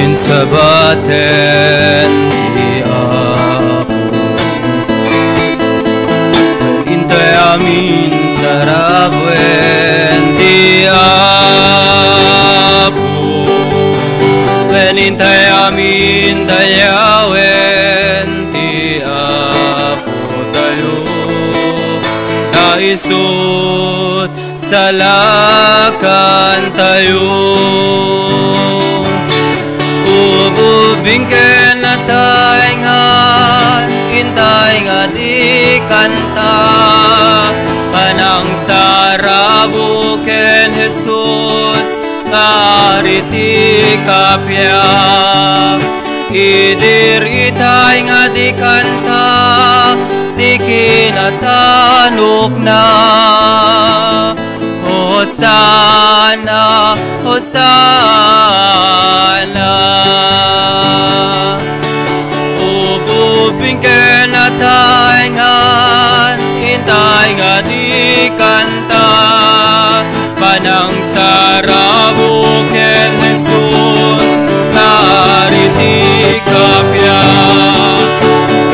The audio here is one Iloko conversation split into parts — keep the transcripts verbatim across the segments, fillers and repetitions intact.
Insabaten ti Apo. Intay amin sarabuen ti Apo. Intay amin dayawen ti Apo tayo. Naisut salakantayo. Ububing ken nataengan, intay nga di kanta, panangsarabo ken Jesus, nga ariti kapia. Idi ritay nga di kanta, di kinatanokna. Hosanna, Hosanna. Ububing ken nataengan, intay nga di kanta, panangsarabo ken Jesus, nga ariti kapia.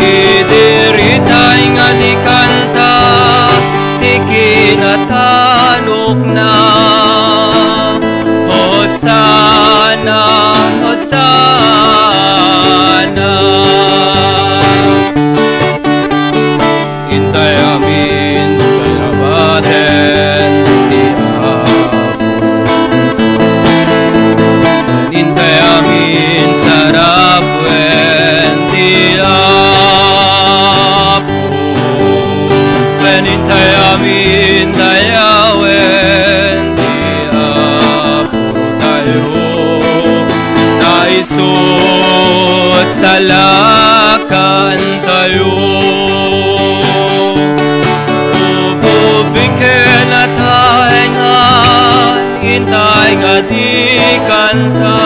Idi ritay nga di kanta, ti kinatanokna. Hosanna, Hosanna. Intay amin, intay abaten ti Apo. Intay amin sarabuen ti Apo. Intay amin dayawen ti Apo tayo. Naisut salakantayo. Ububing ken nataengan, intay nga di kanta,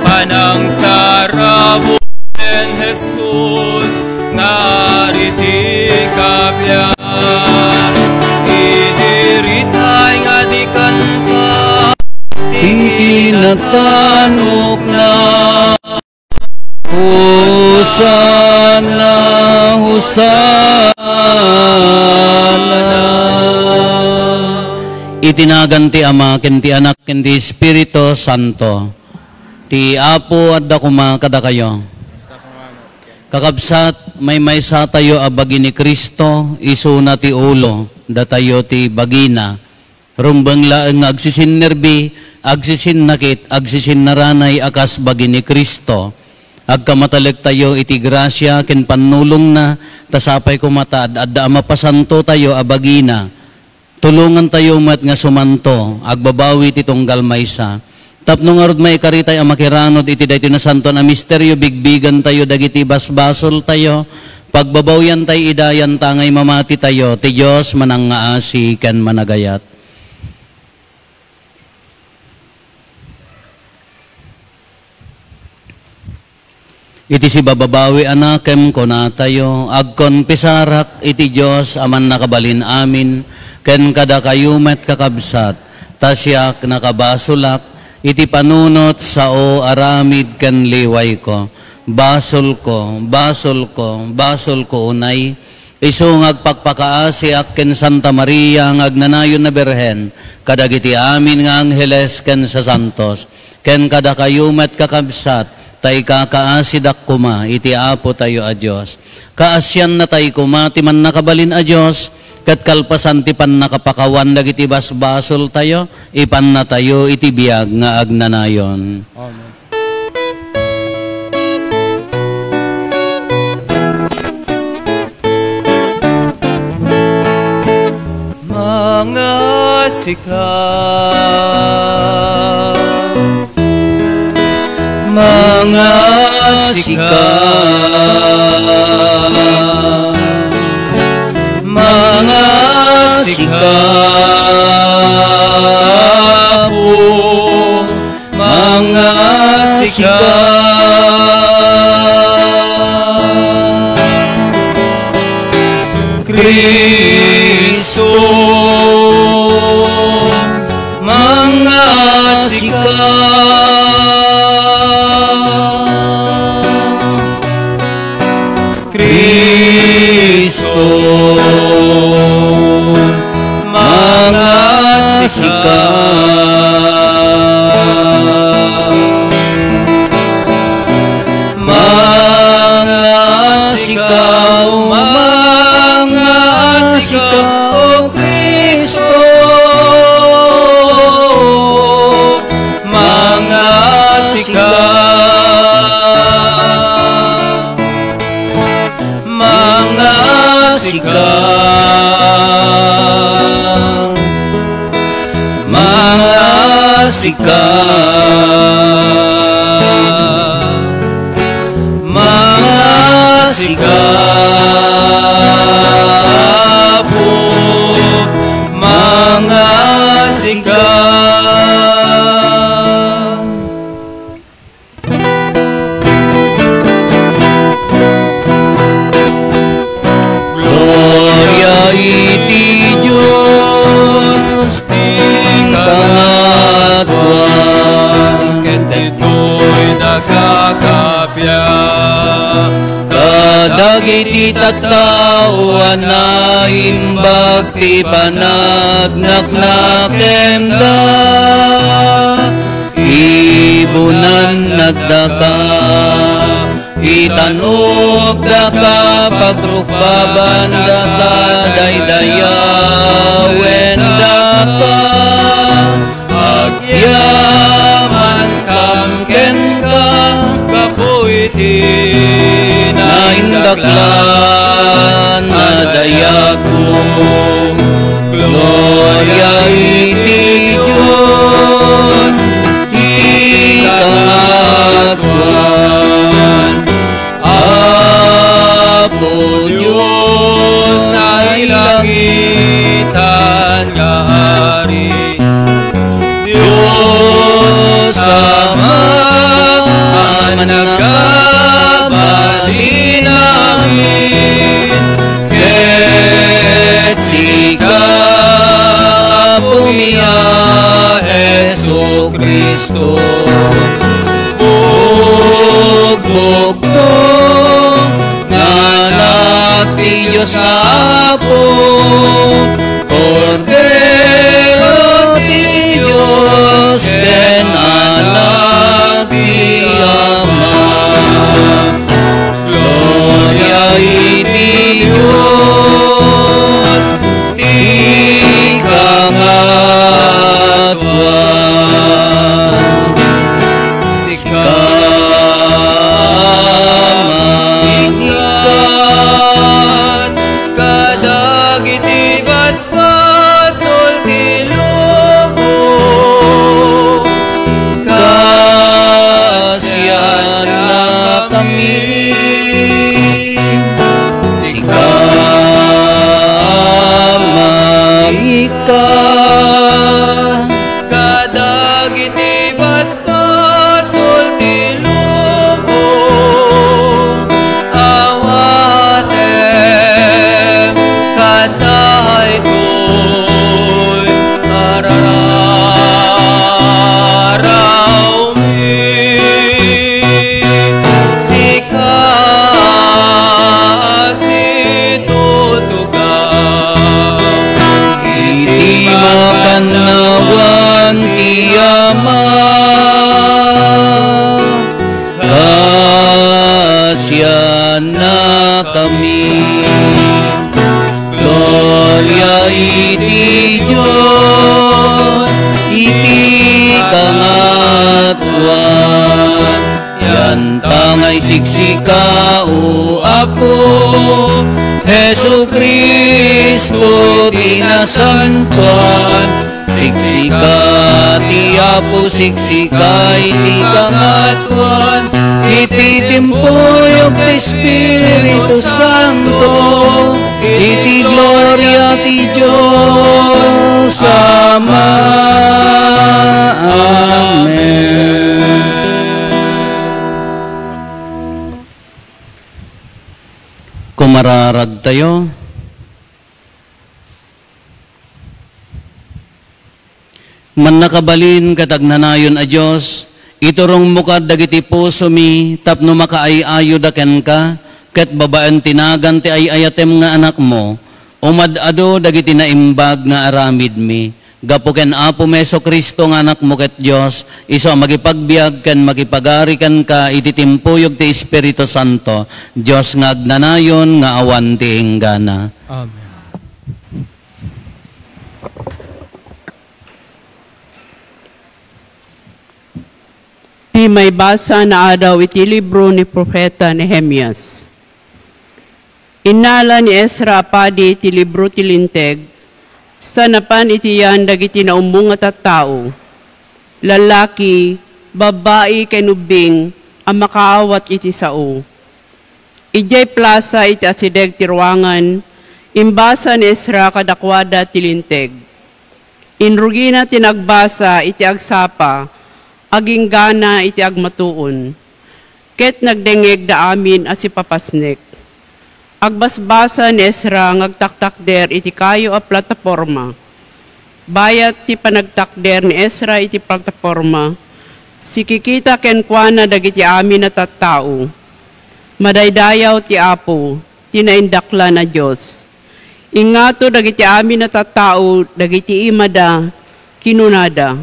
panangsarabo ken Jesus, nga ariti kapia. Idi ritay nga di kanta, ti kinatanokna. Hosanna, Hosanna. Iti nagan ti Ama, ken ti Anak, ken ti Espiritu Santo. Ti Apo adda koma kadakayo. Kakabsat, maymaysatayo a bagi ni Cristo, isuna ti ulo, datayo ti bagina. Rumbeng laeng nga agsisinnerbi, agsisinnakit, agsisinnaranay a kas bagi ni Cristo. Agkamatalektayo iti grasia ken pannulongna, ta sapay koma ta ad-adda a mapasantotayo a bagina. Tulongantayo met nga sumanto, agbabawi ti tunggal maysa. Tapno ngarud maikaritay a makiranod iti daytoy nasantoan a misterio, bigbigantayo dagiti basbasoltayo, pagbabawiantay ida yantangay mamatitayo, ti Dios manangngaasi ken managayat. Iti sibababawi a nakem, kunatayo, agkonfesarak iti Dios a Mannakabalin Amin, ken kadakayo met, kakabsat, ta siak nakabasolak iti panunot, sao, aramid, ken liwayko. Basolko, basolko, basolko unay. Isu nga agpakpakaasiak ken Santa Maria nga agnanayon a Birhen, kadagiti amin nga angheles ken sasantos, ken kadakayo met, kakabsat, ta ikakaasidak koma iti Apotayo a Dios. Kaasiannatay koma ti Mannakabalin a Dios, ket kalpasan ti pannakapakawan dagiti basbasoltayo, ipannatayo iti biag nga agnanayon. Amen. Mangasika, mangasika, mangasika, Apo. Mangasika, Cristo, mangasika. Kristo, mangasika. Mangasika, o mangasika, O Kristo. Mangasika. Mangasika, mangasika, mangasika, Apo, mangasika. Gloria iti Dios ti kangatoan, ket ditoy dagiti kappia. Kadagiti tattao a naimbag ti panagnagnakna kenda, ibunan daka, itanok daka, pagrukbaban daka, daydayawen daka, agyamankam kenka, gapu iti naindaklan a dayagmo. Gloria iti Dios ti kangatoan. Apo Dios, nailangitan nga Ari, Dios Ama a nagkabalin amin, ket sika, Apomi a Jesu-Cristo, bugbugto nga Anak ti Dios nga Apo, Kordero ti Dios ken Anak ti Ama. Gloria iti Dios ti kangatoan. Sika mangikkat kadagiti basbasol ti lubong. Kasiannakami. Sika mangikkat kadagiti basbasol ti lubong. Awatem kadaytoy a rararawmi. Sika a situtugaw iti makannawan ti Ama. Kasiannakami. Gloria iti Dios iti kangatoan. Yanta nga isiksika, O Apo, Jesu-Cristo ti nasantoan. Siksika ti Apo, siksika iti kangatoan, iti timpuyog ti Espiritu Santo, iti gloria ti Dios Ama. Amen. Kumararagtayo. Mannakabalin ket agnanayon a Dios, iturongmo kad dagiti pusomi tapno makaay-ayoda kenka, ket babaen ti nagan ti ay-ayatem nga Anakmo, umad-adu dagiti naimbag nga aramidmi. Gapu ken Apomi Jesu-Cristo nga Anakmo ket Dios, isu a makipagbiag ken makipagari kenka iti timpuyog ti Espiritu Santo, Dios nga agnanayon nga awan ti inggana. Amen. Ti maibasa naadaw iti libro ni Profeta Nehemias. Innala ni Ezra a padi ti libro ti Linteg, sa napan iti yan dagiti naummo nga tattao, lallaki, babbai, ken ubbing a makaawat iti sao. Idiay plasa iti asideg ti ruangan, imbasa ni Ezra kadakuada ti Linteg. Inrugina ti nagbasa iti agsapa, agingga iti agmatuon, ket nagdengngeg da amin a sipapasnek. Agbasbasa ni Ezra nga agtaktakder iti kayo a plataporma. Bayat ti panagtakder ni Ezra iti plataporma, sikikita kenkuana dagiti amin a tattao. Madaydayaw ti Apo, ti naindaklan a Dios. Ingngato dagiti amin a tattao dagiti imada, kinunada,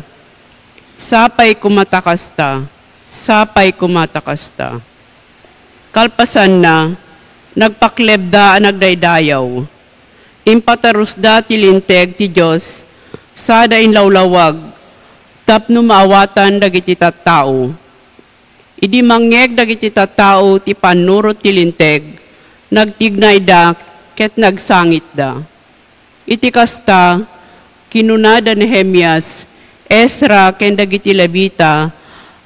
"Sapay koma ta kasta, sapay koma ta kasta." Kalpasanna, nagpaklebda a nagdaydayaw. Impatarusda ti Linteg ti Dios, sada inlawlawag tapno maawatan dagiti tattao. Idi mangngeg dagiti tattao ti pannurot ti Linteg, nagtignayda ket nagsangitda. Iti kasta, kinuna da Nehemias, Ezra, ken dagiti Levita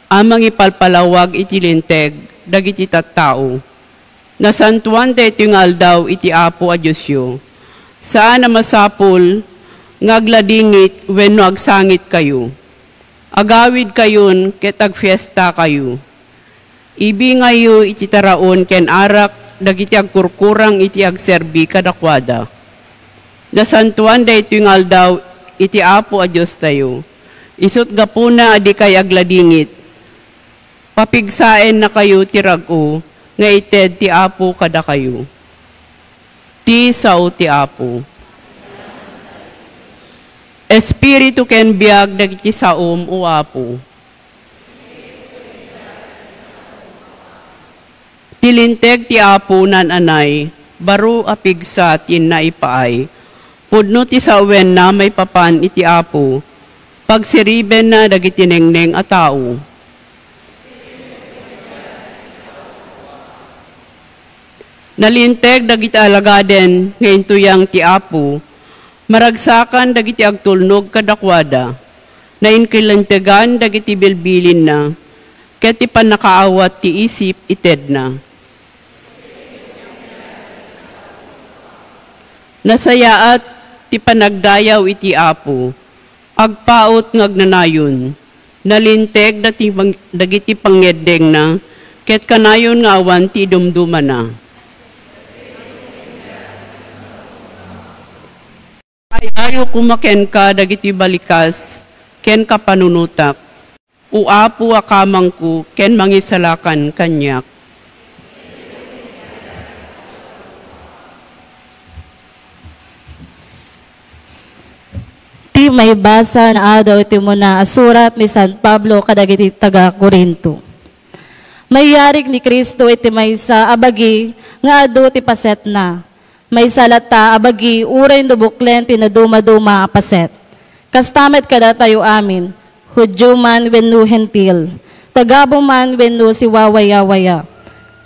a mangipalpalawag iti Linteg dagiti tattao, "Nasantoan daytoy nga aldaw iti Apo a Diosyo. Saan a masapul nga agladingit wenno agsangitkayo. Agawidkayon ket agfiestakayo. Ibingayyo iti taraon ken arak dagiti agkurkurang iti agserbi kadakuada. Nasantoan daytoy nga aldaw iti Apo a Diostayo. Isut' gapuna a dikay agladingit, papigsaennakayo ti rag-o nga ited ti Apo kadakayo." Ti sao ti Apo. Espiritu ken biag dagiti saom, O Apo. Ti Linteg ti Apo naan-anay, baro a pigsa ti naipaay. Pudno ti sawenna maipapan iti Apo, pagsiribenna dagiti nengneng a tao. Nalinteg dagiti alagaden nga intuyang ti Apo, maragsakan dagiti agtulnog kadakuada. Nainkalintegan dagiti bilbilinna, ket ti pannakaawat ti isip itedna. Nasayaat ti panagdayaw iti Apo, agpaut nga agnanayon. Nalinteg dati pang-, dagiti pangngeddengna, ket kanayon nga awan ti idumdumana. Ay-ayo koma kenka dagiti balikas ken kapanunotak, O Apo a kamangko ken mangisalakan kaniak. Ti maibasa naadaw iti umuna a surat ni San Pablo kadagiti taga-Corinto. Mayarig ni Cristo iti maysa a bagi nga adu ti pasetna. Maysa latta a bagi uray no buklen ti nadumaduma a paset. Kasta met kadatayo amin, Judio man wenno Hentil, tagabu man wenno siwawayawaya.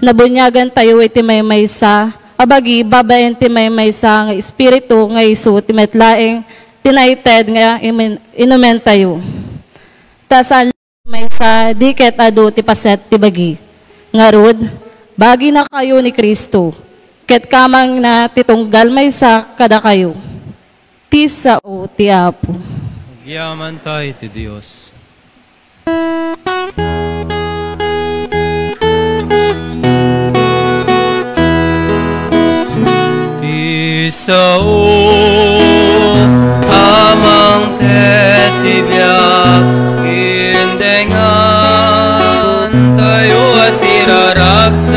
Nabuniagantayo iti maymaysa a bagi babaen ti maymaysa nga Espiritu nga isu ti met laeng ti naited nga imen-, inumentayo. Ta saan maysa, di ket adu ti paset ti bagi. Ngarud, baginakayo ni Cristo, ket kamangna ti tunggal maysa kadakayo. Ti sao ti Apo. Agyamanta iti Dios. Ti sao a mangted ti biag, indengantayo a siraragsak,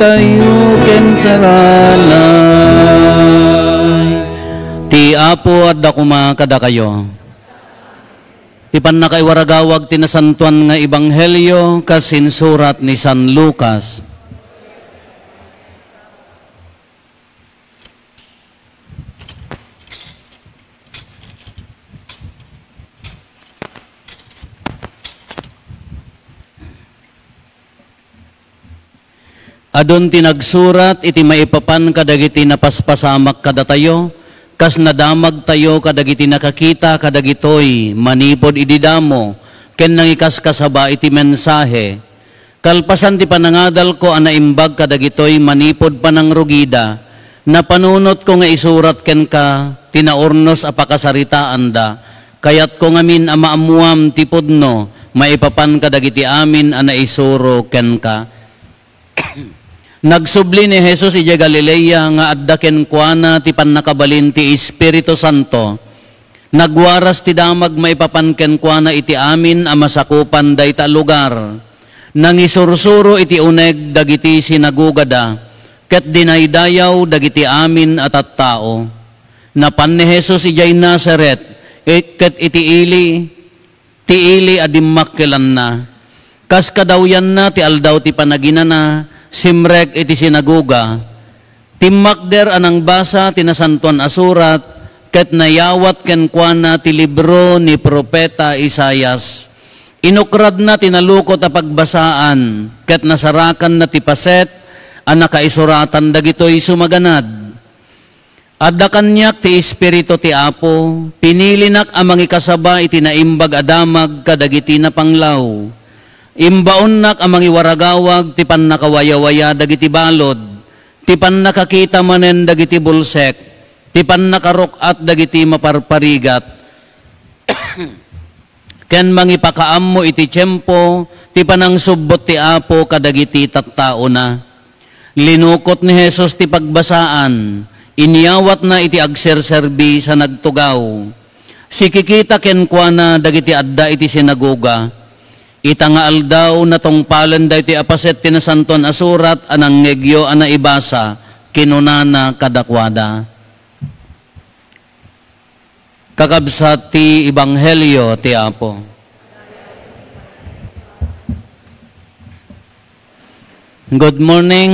tayo ken saranay. Ti Apo adda koma kadakayo. Ti pannakaiwaragawag ti nasantoan nga ebanghelio kas insurat ni San Lucas. Adun ti nagsurat iti maipapan kadagiti napaspasamak kadatayo, kas nadamagtayo kadagiti nakakita kadagitoy manipud idi damo ken nangikaskasaba iti mensahe. Kalpasan ti panangadalko a naimbag kadagitoy manipud panangrugida, napanunotko nga isurat kenka ti naurnos a pakasaritaanda. Kayatko ngamin a maammuam ti pudno maipapan kadagiti amin a naisuro kenka. Nagsubli ni Jesus idiay Galilea nga adda kenkuana ti pannakabalin ti Espiritu Santo. Nagwaras ti damag maipapan kenkuana iti amin a masakupan dayta a lugar. Nangisursuro iti uneg dagiti sinagogada, ket dinaydayaw dagiti amin a tattao. Napan ni Jesus idiay Nazaret, i-, ket iti ili, ti ili a dimmakkelanna. Kas kadawyanna ti Aldaw ti Panaginana, simrek iti sinagoga. Timmakder a nangbasa ti Nasantoan a Surat, ket nayawat kenkuana ti libro ni Profeta Isaias. Inukradna ti nalukot a pagbasaan, ket nasarakanna ti paset a nakaisuratan dagitoy sumaganad. Adda kaniak ti Espiritu ti Apo, pinilinak a mangikasaba iti naimbag a damag kadagiti napanglaw. Imbaonnak a mangiwaragawag ti pannakawayawaya dagiti balud, ti pannakakita manen dagiti bulsek, ti pannakaruk-at dagiti maparparigat, ken mangipakaammo iti tiempo ti panangsubbot ti Apo kadagiti tattaona. Linukot ni Jesus ti pagbasaan, inyawatna iti agserserbi sa nagtugaw. Sikikita kenkuana dagiti adda iti sinagoga. Ita nga aldaw, natungpalen daytoy a paset ti Nasantoan a Surat a nangngegyo a naibasa, kinunana kadakuada, Kakabsat ti Ebanghelio ti Apo. Good morning.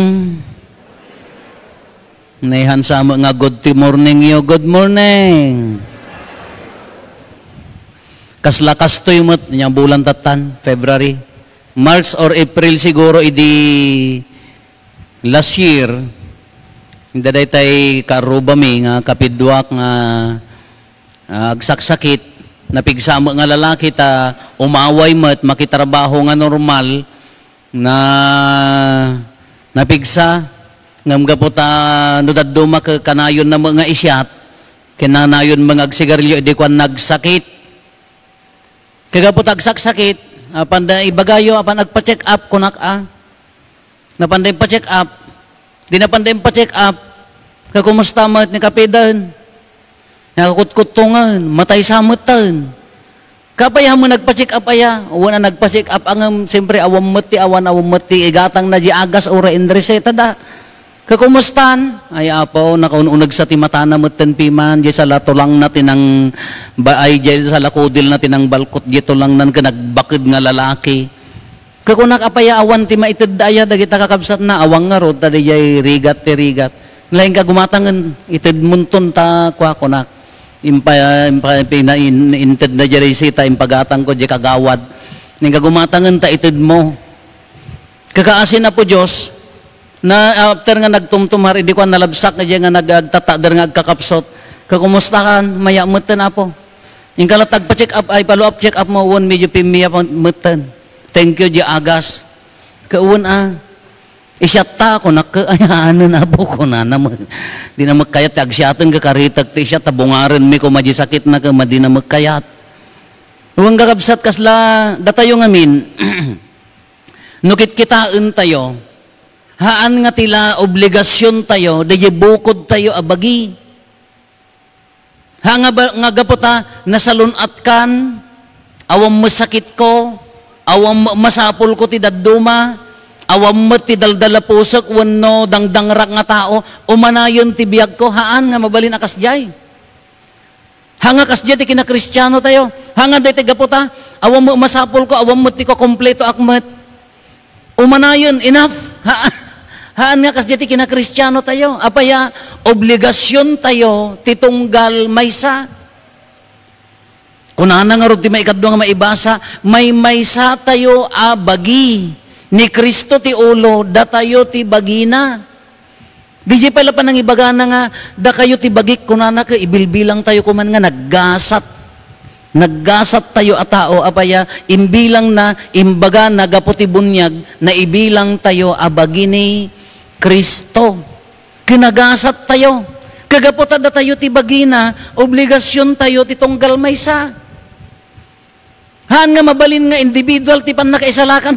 Naihansa met nga good ti morning yo. Good morning. Kasla kastoy met, nya bulan tattan, February. March or April siguro idi last year, ida daytay karrubami nga kapiduak nga, ah, agsaksakit, napigsa met nga lalaki ta umaway met, makitrabaho nga normal, na napigsa, ngem gapu ta no dadduma ke-, kanayonna met nga isiat, ken nanayon met nga agsigarilyo, idi kuan, nagsakit. Kagapu ta agsaksakit, apan da ibagayo, apan agpa-check up, kunak a. Napan da impa-check up. Di napan da impa-check up. Kakumusta met ni kapiden? Nakakutkuttongen, matay sa metten. Kapay a met nagpa-check up aya? Wen a nagpa-check up a ngem, siyempre, awan met ti, awan, awan met ti igatangna di agas, uray inreseta da. Kakumustan? Ay, Apo, nakaun-uneg sa ti matana metten piman, di sala tulangna ti nang, ba, ay, di sala kudilna ti nangbalkot di tulangnan ken nagbaked nga lalaki. Kakunak, apay a awan ti maited aya dagita kakabsatna, awan ngarud, ta diay rigat ti rigat. Laeng ka gumatangen, itedmonton ta, kua, kunak. Impa-, impa-, pina-, in-, intedna diay sita, impagatangko diay kagawad. Laeng ka gumatangen ta itedmo. Kakaasi, Apo Dios, na after nga nagtumtumar, idi kua, nalabsak nga diay nga nag-, agtatader nga agkakapsut. Kakumustakan, maya metten, Apo. Inka la ti agpa-check up, ay, follow up check up mo, wen medyo pimmiya pa metten. Thank you, di agas. Kawen a. Isiatta, kunak, ke, ay, anen, Apo, kunana met. Di na met kayat ti agsiaten, kakaritek ti isiat, ta bungaren mi koma di sakitna, ke, madi na met kayat. Wen kakabsat, kasla, datayo ngamin, no kitkitaentayo, haan nga ti la obligasiontayo, daydi bukodtayo a bagi. Ha, nga ba, nga gapu ta nasalun-atkan, awan met sakitko, awan met masapulko ti dadduma, Awan met ti daldalapusek wenno dangdangrak nga tao, umanayen ti biagko, haan nga mabalin a kasdiay. Haan nga kasdiay ti kinakristiano tayo. Haan nga daytoy gapu ta, awan met masapulko, awan met ti kukumpleto ak met. Umanayen, enough. Ha, haan nga kasdiay ti kinakristiano tayo. Apay a, obligasion tayo ti tunggal maysa. Kunana ngarud ti maikadua nga maibasa, maymaysa tayo a bagi. Ni Cristo ti ulo, datayo ti bagina. Didiay pay la panangibagana nga, "Dakayo ti bagik," kunana, ket ibilbilang tayo koman nga naggasat. Naggasat tayo a tao, apay a, imbilangna, imbagana, gapu ti buniag, naibilang tayo a bagi ni Cristo. Kinagasat tayo. Kagapu ta datayo ti bagina, obligasion tayo ti tunggal maysa. Haan nga mabalin nga individual ti pannakaisalakan.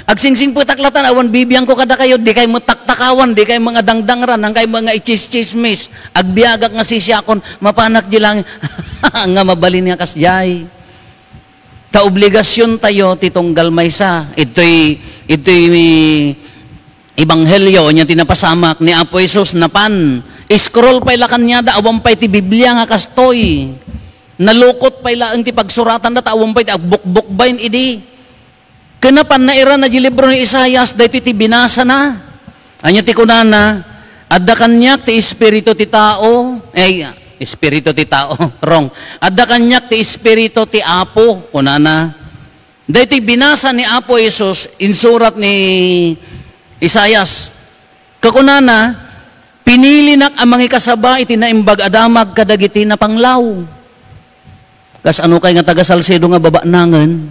Agsingsingpetak latan, awan bibiangko kadakayo, dikay met taktakawan, dikay met nga dangdangran, dikay met nga ichischismis. Agbiagak nga sisiakon, mapanak di langit. Nga mabalin nga kasdiay. Ta obligasion tayo ti tunggal maysa. Itoy, itoy Ebanghelio, ania ti napasamak ni Apo Jesus, napan. Scroll pay la kaniada, awan pay ti Biblia nga kastoy. Nalukot pay laeng ti pagsuratanda, ta awan pay ti agbukbukbayen idi. Ken napan, nairana di libro ni Isaias, daytoy ti binasana. Ania ti kunana? "Adda kaniak ti espiritu ti tao," ay, espiritu ti tao, wrong. "Adda kaniak ti espiritu ti Apo," kunana. Daytoy binasa ni Apo Jesus, insurat ni Isaias. Kakunana, "Pinilinak a mangikasaba iti Naimbag a Damag kadagiti napanglaw." Kasano kay nga taga Salcedo nga babanangen?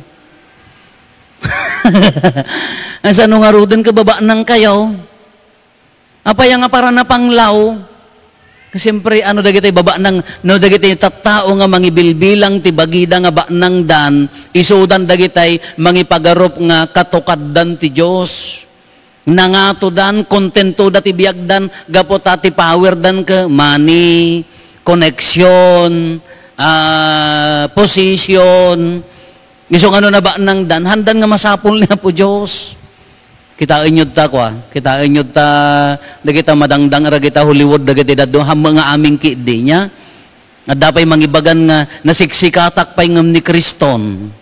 Kasano ngaruden ket babanang kayo? Apay nga para napanglaw? Siyempre, ano dagiti babanang, no dagiti tattao nga mangibilbilang ti bagida nga banangdan, isudan dagitay mangipagarup nga katukaddan ti Dios. Nangatodan, kontentoda ti biagdan, gapu ta ti powerdan ket money, connection, ah, position. Isu nga no nabanangdan, haandan nga masapul ni Apo Dios. Kitaenyo ta, kua, kitaenyo ta, dagita madangdang, dagita Hollywood, dagiti dadduma, hammo nga amin ki idi nia. Adda pay mangibagan nga nasiksikatak pay ngem ni Kriston.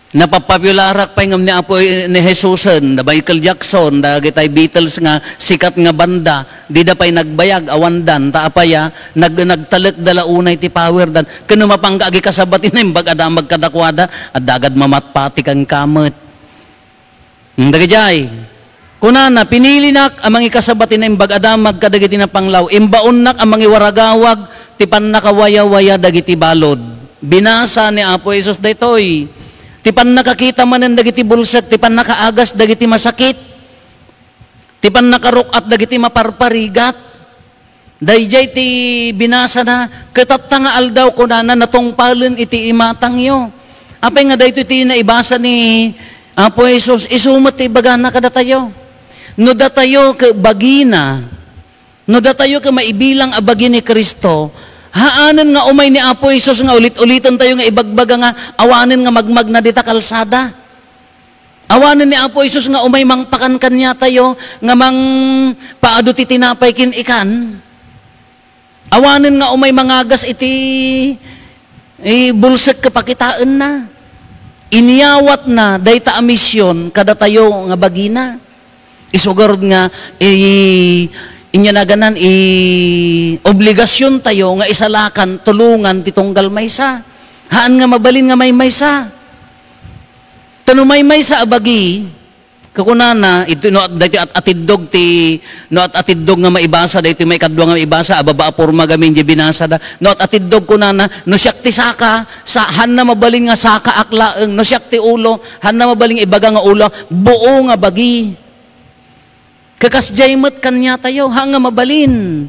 Napapopularak pay ngem ni Apo, ni Jesusen, da Michael Jackson, dagitay Beatles nga sikat nga banda, dida pay nagbayag, awandan, ta apay a, nag-, nagtalekda la unay ti powerdan. Ken no mapanka agikasaba ti Naimbag a Damag kadakuada, adda agad mamatpati kenka met. Hmm, dagijay. Kunana, "Pinilinak a mangikasaba ti Naimbag a Damag kadagiti napanglaw. Imbaonnak a mangiwaragawag ti pannakawayawaya dagiti balud." Binasa ni Apo Jesus daytoy. Ti pannakakita manen dagiti bulsek, ti pannakaagas dagiti masakit, ti pannakaruk-at dagiti maparparigat. Dayjay ti binasana, "Ket tatta nga aldaw," kunana, "natungpalen iti imatangyo." Apay nga daytoy ti naibasa ni Apo Jesus, isu met ti ibagana kadatayo. No datayo ket bagina, no datayo ket maibilang a bagi ni Cristo, haanen nga umay ni Apo Jesus nga ulit-uliten tayo nga ibagbaga nga awanen nga magmagna dita kalsada. Awanen ni Apo Jesus nga umay mangpakan kaniatayo nga mangpaadu ti tinapay ken ikan. Awanen nga umay mangagas iti, eh, bulsek ket pakitaenna. Inyawatna dayta a mision kadatayo nga bagina. Isu garud nga, eh, inyanagan, eh, obligasion tayo nga isalakan, tulongan ti tunggal maysa. Haan nga mabalin nga maymaysa. Ta no maymaysa a bagi, kakunana, iti, no, daytoy at-atiddog ti, no, at-atiddog nga maibasa, daytoy maikadua nga maibasa, a baba a porma gamin di binasada. No, at-atiddog kunana, no siak ti saka, sa, hanna mabalin nga sakaak laeng, no siak ti ulo, hanna mabalin nga ibaga nga ulo, buo nga bagi. Kakasdiay met kaniatayo, ha nga mabalin.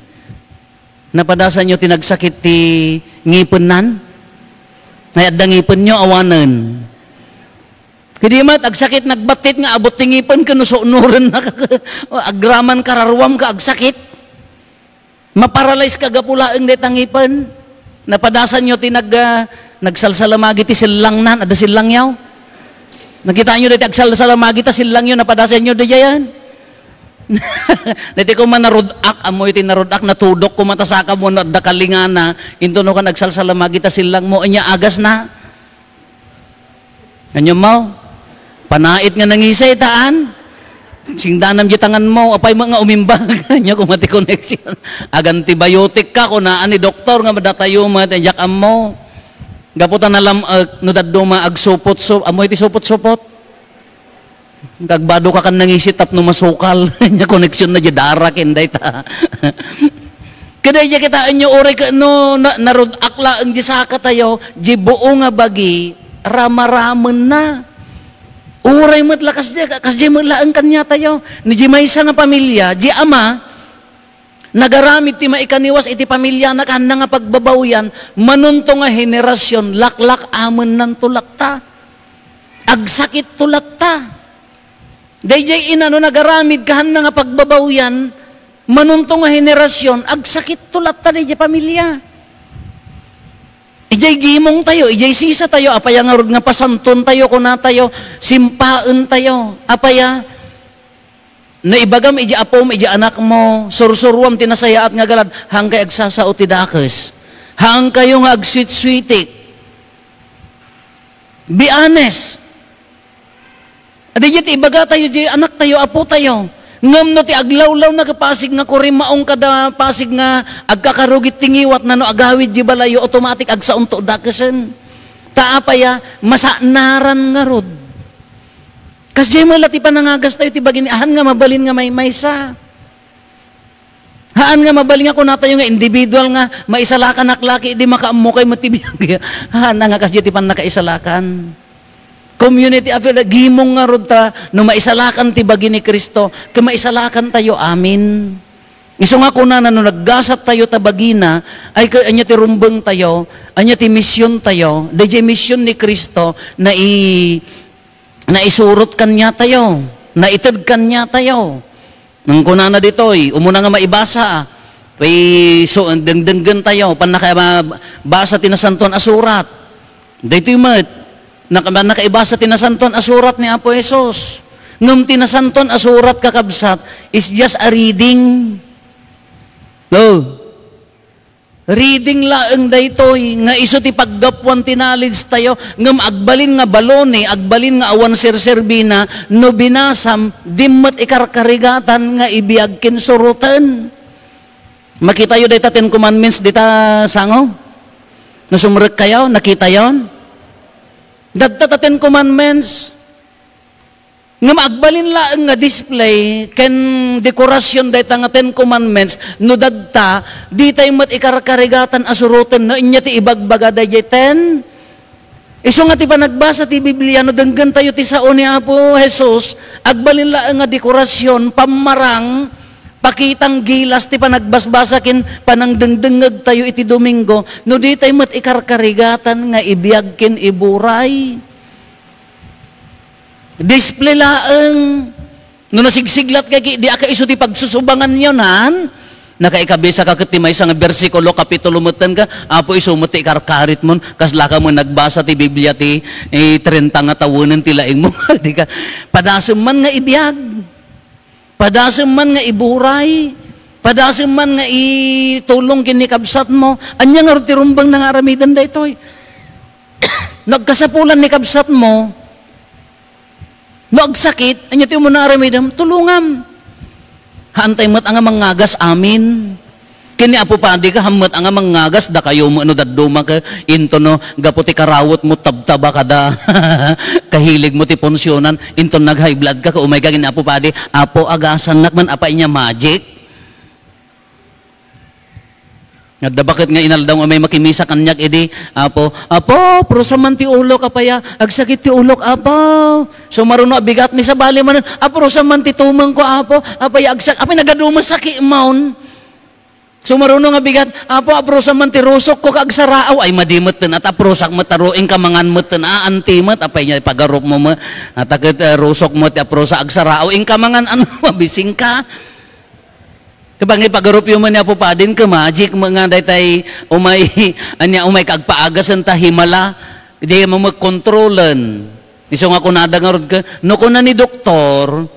Napadasanyo ti nagsakit ti ngipennan? Ay, adda ngipenyo, awanen. Kadi met, agsakit, nagbattit nga abot ti ngipen, ken no sunorenna, agraman kararuam ka agsakit. Maparalyze ka gapu laeng dayta ngipen. Napadasanyo ti nag-, ah, nagsalsalamagi ti sellangnan, adda sellangyo? Nakitaenyo dayta agsalsalamagi ta sillangyo, napadasanyo daydiayen. Dayta koma narud-ak, ammoyo ti narud-ak, natudok koma ta saka mo no adda kalingana, intono kan agsalsalamagi ta sillangmo, ania agasna? Ania mo? Panait nga nangisay ta, an? Singdanam di tanganmo, apay mo nga umimbag? Ania koma ti connection? Ag-antibiotic ka, kunaan ni doktor nga madatayo met, diak ammo. Gapu ta nalam-, eh, no dadduma agsupot-sup-, ammo iti supot-supot? Kagbado ka kan nangisit tapno masukal. Ania connection na di dara ken dayta. Kada iya kitaenyo, uray ka, no, na, narud-ak laeng di saka tayo, di buo nga bagi, ramaramenna. Uray met la kasdi, kasdi met laeng kaniatayo. Ni di maysa nga pamilya, di ama, nagaramid ti maikaniwas iti pamiliana, kaanna nga pagbabawian, manunto nga henerasion, laklak-amennanto latta. Agsakitto latta. Daydiay ina, no nagaramid, kaanna nga pagbabawian, manunto nga henerasion, agsakitto latta daydiay pamilya. Idiay gimong tayo, idiay sisa tayo, apaya ngarud nga pasanton tayo, kuna tayo, simpaen tayo, apaya, no ibagam iti apom, iti anakmo, sursuruam ti nasayaat nga galad, haankay agsasao ti dakes. Haankayo nga agsuitsui. Be honest. Adi iti ibaga tayo, di anak tayo, apo tayo. Ngem no ti aglawlawna ket pasig nga kurim, maong kada pasig nga agkakarugit ti ngiwatna no agawid di balayo, automatic agsaonto dakesen. Ta apaya, masanaran ngarud. Kasdiay met la ti panangagas tayo ti bagini, haan nga mabalin nga maymaysa. Haan nga mabalin nga kuna tayo nga individual nga maisalakanak laki, di makaammo kay met ti biag. Haan nga kasdiay ti pannakaisalakan. Community affair, gimong ngarud ta, no maisalakan ti bagi ni Cristo, ket maisalakan tayo amin. Isu nga kunana, no naggasat tayo ta bagina, ay ka-, ania ti rumbeng tayo, ania ti mision tayo, daydiay mision ni Cristo, nai-, naisurot kaniatayo, naited kaniatayo. Nang kunana ditoy, umuna nga maibasa, pay-, so, dengdenggen tayo, pannaka-, basa ti Nasantoan a Surat. Daytoy met, naka-, nakaibasa ti Nasantoan a Surat ni Apo Jesus. Ngem ti Nasantoan a Surat, kakabsat, is just a reading. No. Reading laeng daytoy nga isu ti paggapuan ti knowledge tayo, ngem agbalin nga balone, agbalin nga awan serserbina, no binasam, dim met ikarkarigatan nga ibiag ken suroten. Makitayo dayta Ten Commandments dita sango? No sumrekkayo, nakitayon? Dadta ta Ten Commandments. Ngem agbalin laeng nga display ken dekorasyon dayta nga Ten Commandments, no dadta, ditay met ikarkarigatan a suroten, no ania ti ibagbaga daydiay Ten. Isu nga ti panagbasa ti Biblia, no denggentayo ti sao ni Apo Jesus, agbalin laeng nga dekorasyon, pammarang, pakitang gilas ti panagbasbasa ken panangdengdengngegtayo iti Domingo, no ditay met ikarkarigatan nga ibiag ken iburay. Display laeng. No nasigsiglat ka, di aka isu ti pagsusubanganyo, nan? Nakaikabisa ka ket ti maysa nga bersikulo, kapitulo metten ka, Apo, isu met ti ikarkaritmon, kasla ka met nagbasa ti Biblia ti, eh, trenta nga tawenen ti laingmo. Di ka, padasem man nga ibiag. Padasem man nga iburay. Padasem man nga itulong ken ni kabsatmo. Ania ngarud ti rumbeng nga aramiden daytoy? No agkasapulan ni kabsatmo, no agsakit, ania ti umuna aramidem? Tulongam. Haantay met a nga mangngagas amin. Ken ni Apo Padi ka, haan met a nga mangngagas, dakayo met no dadduma ka, into no, gapu ti karawetmo, tabtaba kada kahiligmo ti punsionan, into nag-high blood ka, ket umay ka ken ni Apo Padi, "Apo, agasannak man, apay nia magic?" Adda baket nga inaldaw nga may makimisa kaniak idi, "Apo, Apo, prusa man ti ulok, apay a, agsakit ti ulok, Apo." Sumaruno a bigat ni sabali manen, "Aprusa man ti tumengko, Apo, apay a, agsak-, apay nagadumes sakimon." Sumaruno nga bigat, "Apo, aprusa man ti rusokko, agsaraaw." Ay, madi metten, at aprusak met, aro, inka mangan metten, a, anti met, apay nia, pagarupmo met, at aket, eh, rusokmo ti aprusa, agsaraaw, inka mangan, ano, mabising ka. Kapag ipagarupyo man ni Apo Padin, ka magic mo nga daytay umay, ania, umay ka agpaagasen ta himala, di mo magkontrolen. Isu nga kunada ngarud ket, no kuna ni doktor,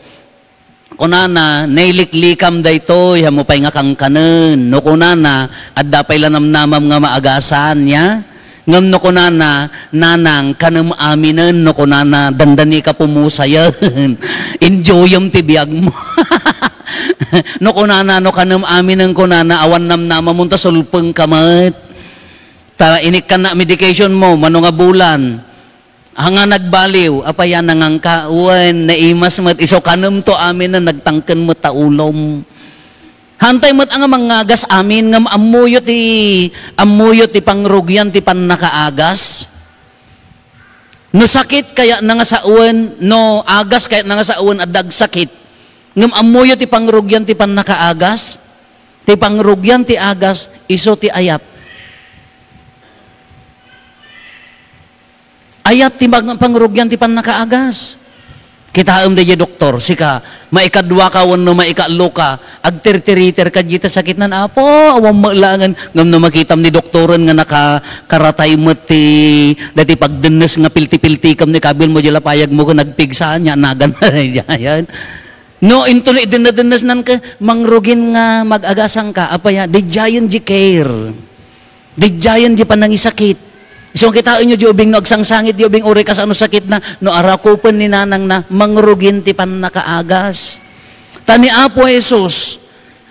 kunana, "Nailiklikam daytoy, haanmo pay nga kankanen." No kunana, "Adda pay la namnamam nga maagasan," ya? Ngem no kunana, "Nanang, kanem aminen," no kunana, "Dandanika pumusayen. Enjoyem ti biagmo." No kunana, "No kanem aminen," kunana, "awan namnamamon ta sulpengka met. Ta inikkannak medication mo, mano nga bulan." Haan nga nagbaliw, apay a nangangka, wen, naimas met, isu kanemto aminen, nagtangken met ta ulom. Haantay met a nga mangagas amin, ngem ammoyo ti, ammoyo ti pangrugian ti pannakaagas? No sakit kayatna nga sawen, no agas kayatna nga sawen, adda agsakit. Ngem ammoyo ti pangrugian ti pannakaagas? Ti pangrugian ti agas, isu ti ayat. Ayat ti mag-, pangrugian ti pannakaagas. Kitaem daydiay doktor, sika, maikadua ka wenno maikaatlo ka, agtirtiriter ka diay ta sakitnan, Apo, awan met laengen. Ngem no makitam ni doktoren nga naka-, karatay met ti, daytoy pagdennes nga pilti-piltikem ni kabilmo diay lapayagmo ken nagpigsa, nia, nagan, ayan. No, inton idenna-dennesnanka, mangrugin nga mag-agasanka, apay a, didiayen diay care. Didiayen diay panangisakit. Isu nga kitaenyo diay ubing no agsangsangit diay ubing uray kasano sakitna, no arakupen ni nanangna, mangrugin ti pannakaagas. Ta ni Apo Jesus,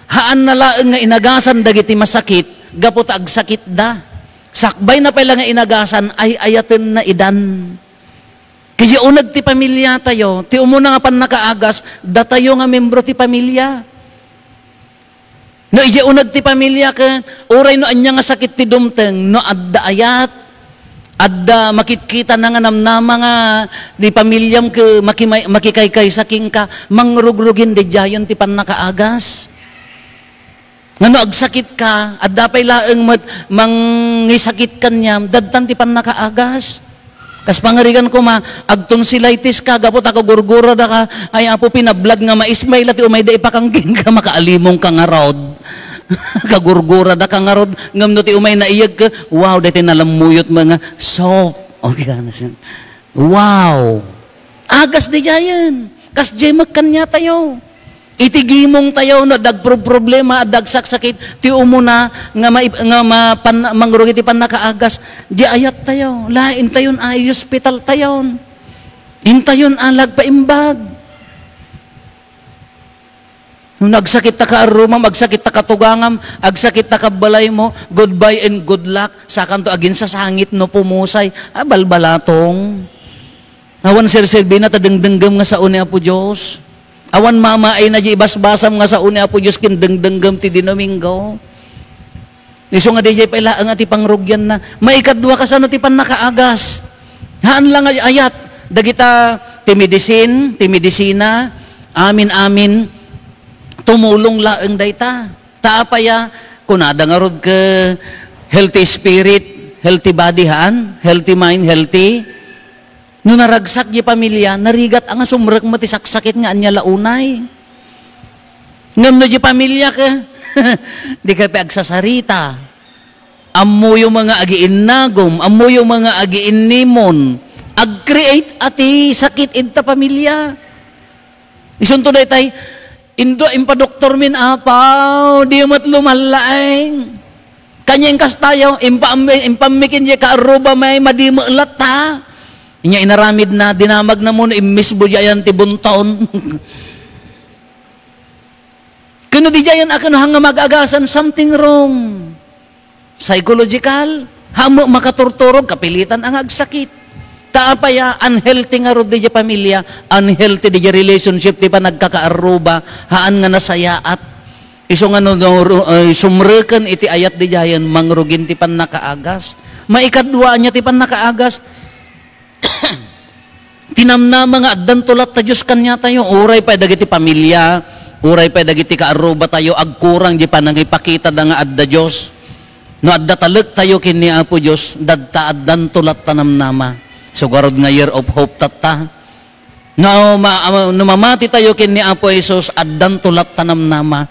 haanna laeng nga inagasan dagiti masakit, gapu ta agsakitda. Sakbayna pay la nga inagasan, ay-ayatenna idan. Ket diay uneg ti pamiliatayo, ti umuna nga pannakaagas, datayo nga membro ti pamilia. No idiay uneg ti pamilia ket uray no ania nga sakit ti dumteng, no adda ayat, adda makitkitana nga namnama nga ti pamiliam ket makimay-, makikaykaysa kenka, mangrugrugin didiayen ti pannakaagas. Nga no agsakitka, adda pay laeng met mangisakit kaniam, dadtan ti pannakaagas. Kas pangarigan koma, agtonsillitis ka, gapu ta kagurgurada ka, ay, Apo, pinablad nga maismay la ti umayda ipakangkin ka, makaalimong ka ngarud. Kagurgurada ka ngarud, ngem no ti umay naiyeg ka, wow, daytoy nalammuyot mo nga soft. Okay, ano siya? Wow! Agas didiayen. Kasdiay met kaniatayo. Iti gimongtayo, no adda agproproblema, adda agsaksakit, ti umuna nga mai-, nga mapan-, mangrugi ti pannakaagas, diay ayattayo. La, intayon a, i-hospitaltayon. Intayon a, la agpaimbag. No agsakit ta kaarrumam, agsakit ta katugangam, agsakit ta kabbalaymo, goodbye and good luck. Sakanto aginsasangit no pumusay. Ah, balbalatong. Awan serserbina ta dengdenggem nga sao ni Apo Dios. Awan mamaayna diay ibasbasam nga sao ni Apo Dios ken dengdenggem ti Domingo. Isu nga didiay pay laeng a ti pangrugianna. Maikadua, kasano ti pannakaagas? Haan la nga ayat. Dagita ti medicine, ti medisina, amin-amin, tumulong laeng dayta. Ta apay a, kunada ngarud ket healthy spirit, healthy body, haan? Healthy mind, healthy No naragsak diay pamilia, narigat a nga sumrek met ti saksakit nga ania la unay. Ngem no diay pamilia ket, dika pay agsasarita. Ammoyo met nga agiinnagom, ammoyo met nga agiinnimon. Ag-create a ti sakit ita pamilia. Isunto daytay, indo, impadoktormin, Apaw, di met lumallaeng. Kanian kastayo, impa-, impammik ken diay kaarrubam, madi met latta. Inya inaramidna, dinamagna mano, immisbo diay ayan ti bunton. Ken no didiayen a ken no haan nga mag-agasan, something wrong. Psychological, haan met makaturturog, kapilitan a nga agsakit. Ta apay a, unhealthy ngarud diay pamilia, unhealthy diay relationship ti panagkakaarruba, haan nga nasayaat. Isu nga no, no, eh, sumreken iti ayat didiayen, mangrugin ti pannakaagas. Maikadua, ania ti pannakaagas? Ti namnama nga addanto latta Dios kaniatayo, uray pay dagiti pamilia, uray pay dagiti kaarrubatayo, agkurang diay panangipakitada nga adda Dios. No adda talektayo ken ni Apo Dios, dadta addanto latta namnama. Isu ngarud nga year of hope tatta. No ma-, no mamatitayo ken ni Apo Jesus, addanto latta namnama.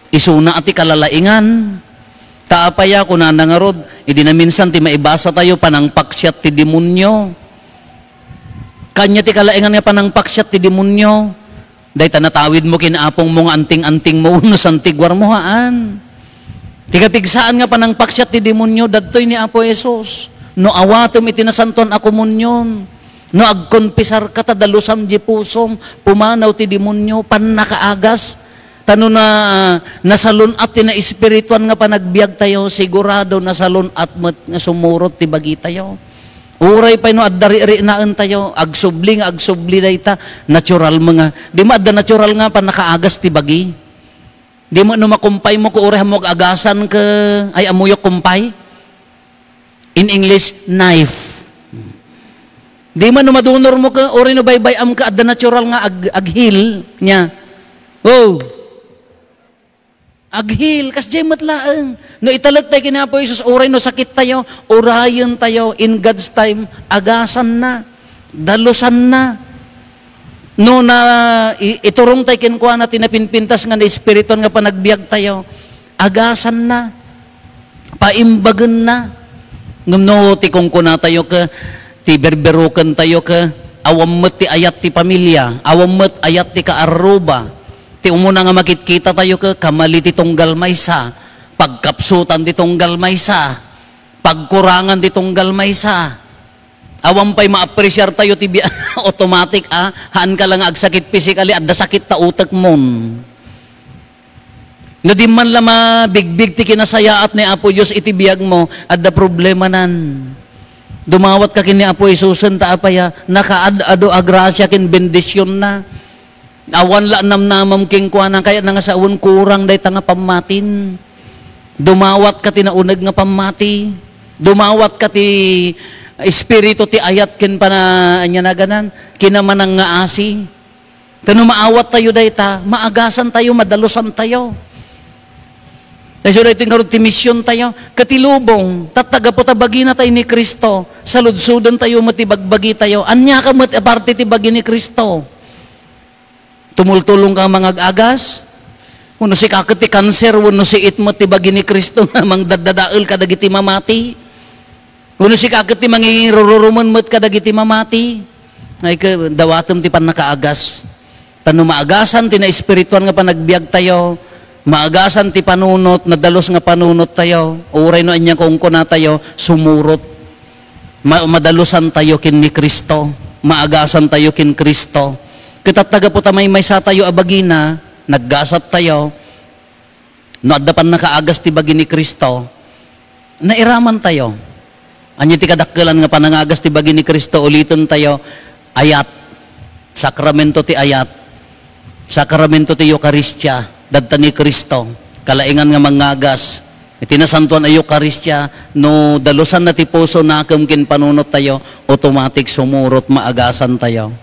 Isuna a ti kalalaingan. Ta apay a, kunana ngarud, idi naminsan ti maibasatayo, panangpaksiat ti demonio. Ania ti kalaengan nga panangpaksiat ti demonio? Dayta natawidmo ken apongmo nga anting-antingmo wenno santiguarmo, haan. Ti kapigsaan nga panangpaksiat ti demonio, dagitoy ni Apo Jesus. No awatem iti nasantoan a komunion, no agkonpisarka ta dalusam ti pusom, pumanaw ti demonio, pannakaagas. Ta no na, nasalun-at ti naespirituan nga panagbiagtayo, sigurado nasalun-at met nga sumurot ti bagitayo. Uray pay no adda ri'rinaentayo, agsubli nga agsubli dayta, natural mo nga. Di mo adda natural nga pannakaagas ti bagi. Di mo no makumpay mo ko uray mo ag-agasan ke, ay, ammok kumpay? In English, knife. Di man no madunor mo ke, uray no baybay-am ke, adda natural nga ag-, aghil niya. Oh. Aghil, kasdiay met laeng. No italek tayo ken Apo Jesus, uray no sakit tayo, urayen tayo, in God's time, agasan na, dalusan na. No na, i-, iturong tayo kenkuana ti napinpintas nga naespirituan nga panagbiag tayo, agasan na, paimbagen na. Ngem no ti kunkuna tayo ke, ti berberuken tayo ke, awan met ti ayat ti pamilia, awan met ayat ti kaarruba, ti umuna nga makitkita tayo ke, kamali ti tunggal maysa, pagkapsutan ti tunggal maysa, pagkurangan ti tunggal maysa. Awan pay ma-appreciate tayo ti bia-, automatic, ah, haan ka lang nga agsakit physically, adda sakit ta utekmon. No di man la mabigbig ti kinasayaat ni Apo Dios iti biagmo, adda problemanan. Dumawat ka ken ni Apo Jesusen ta apay a, nakaad-ado a grasia ken bendisionna. Awan la namnamam kenkuana, kayatna nga sawen kurang dayta nga pammatin. Dumawat ka ti nauneg nga pammati. Dumawat ka ti espiritu ti ayat ken pana-, ania naganan, kinamanangngaasi. Ta no maawat tayo dayta, maagasan tayo, madalusan tayo. Isu daytoy ngarud ti mision tayo. Ket ti lubong, tatta gapu ta bagina tayo ni Cristo, saludsoden tayo met ti bagbagi tayo. Ania ka met a parte ti bagi ni Cristo? Tumultulong ka mangag-agas? Wenno sika ket ti kanser, wenno siit met ti bagi ni Cristo nga mangdaddadael kadagiti mamati? Wenno sika ket ti mangirururumen met kadagiti mamati? Ay, ke-, dawatem ti pannakaagas. Ta no maagasan ti naespirituan nga panagbiag tayo, maagasan ti panunot, nadalus nga panunot tayo, uray no ania kunkuna tayo, sumurot. Ma-, madalusan tayo ken ni Cristo, maagasan tayo ken Cristo. Ket tatta gapu ta maymaysa tayo a bagina, naggasat tayo, no adda pannakaagas ti bagi ni Cristo, nairaman tayo. Ania ti kadakkelan nga panangagas ti bagi ni Cristo? Uliten tayo, ayat. Sakramento ti ayat. Sakramento ti Eukaristia. Dadta ni Cristo. Kalaengan nga mangagas. Iti nasantoan a Eukaristia, no dalusanna ti puso, nakem ken panunot tayo, automatic sumurot, maagasan tayo.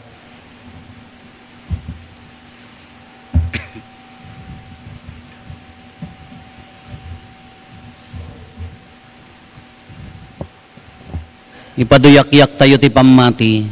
Ipaduyakyak tayo ti pammati.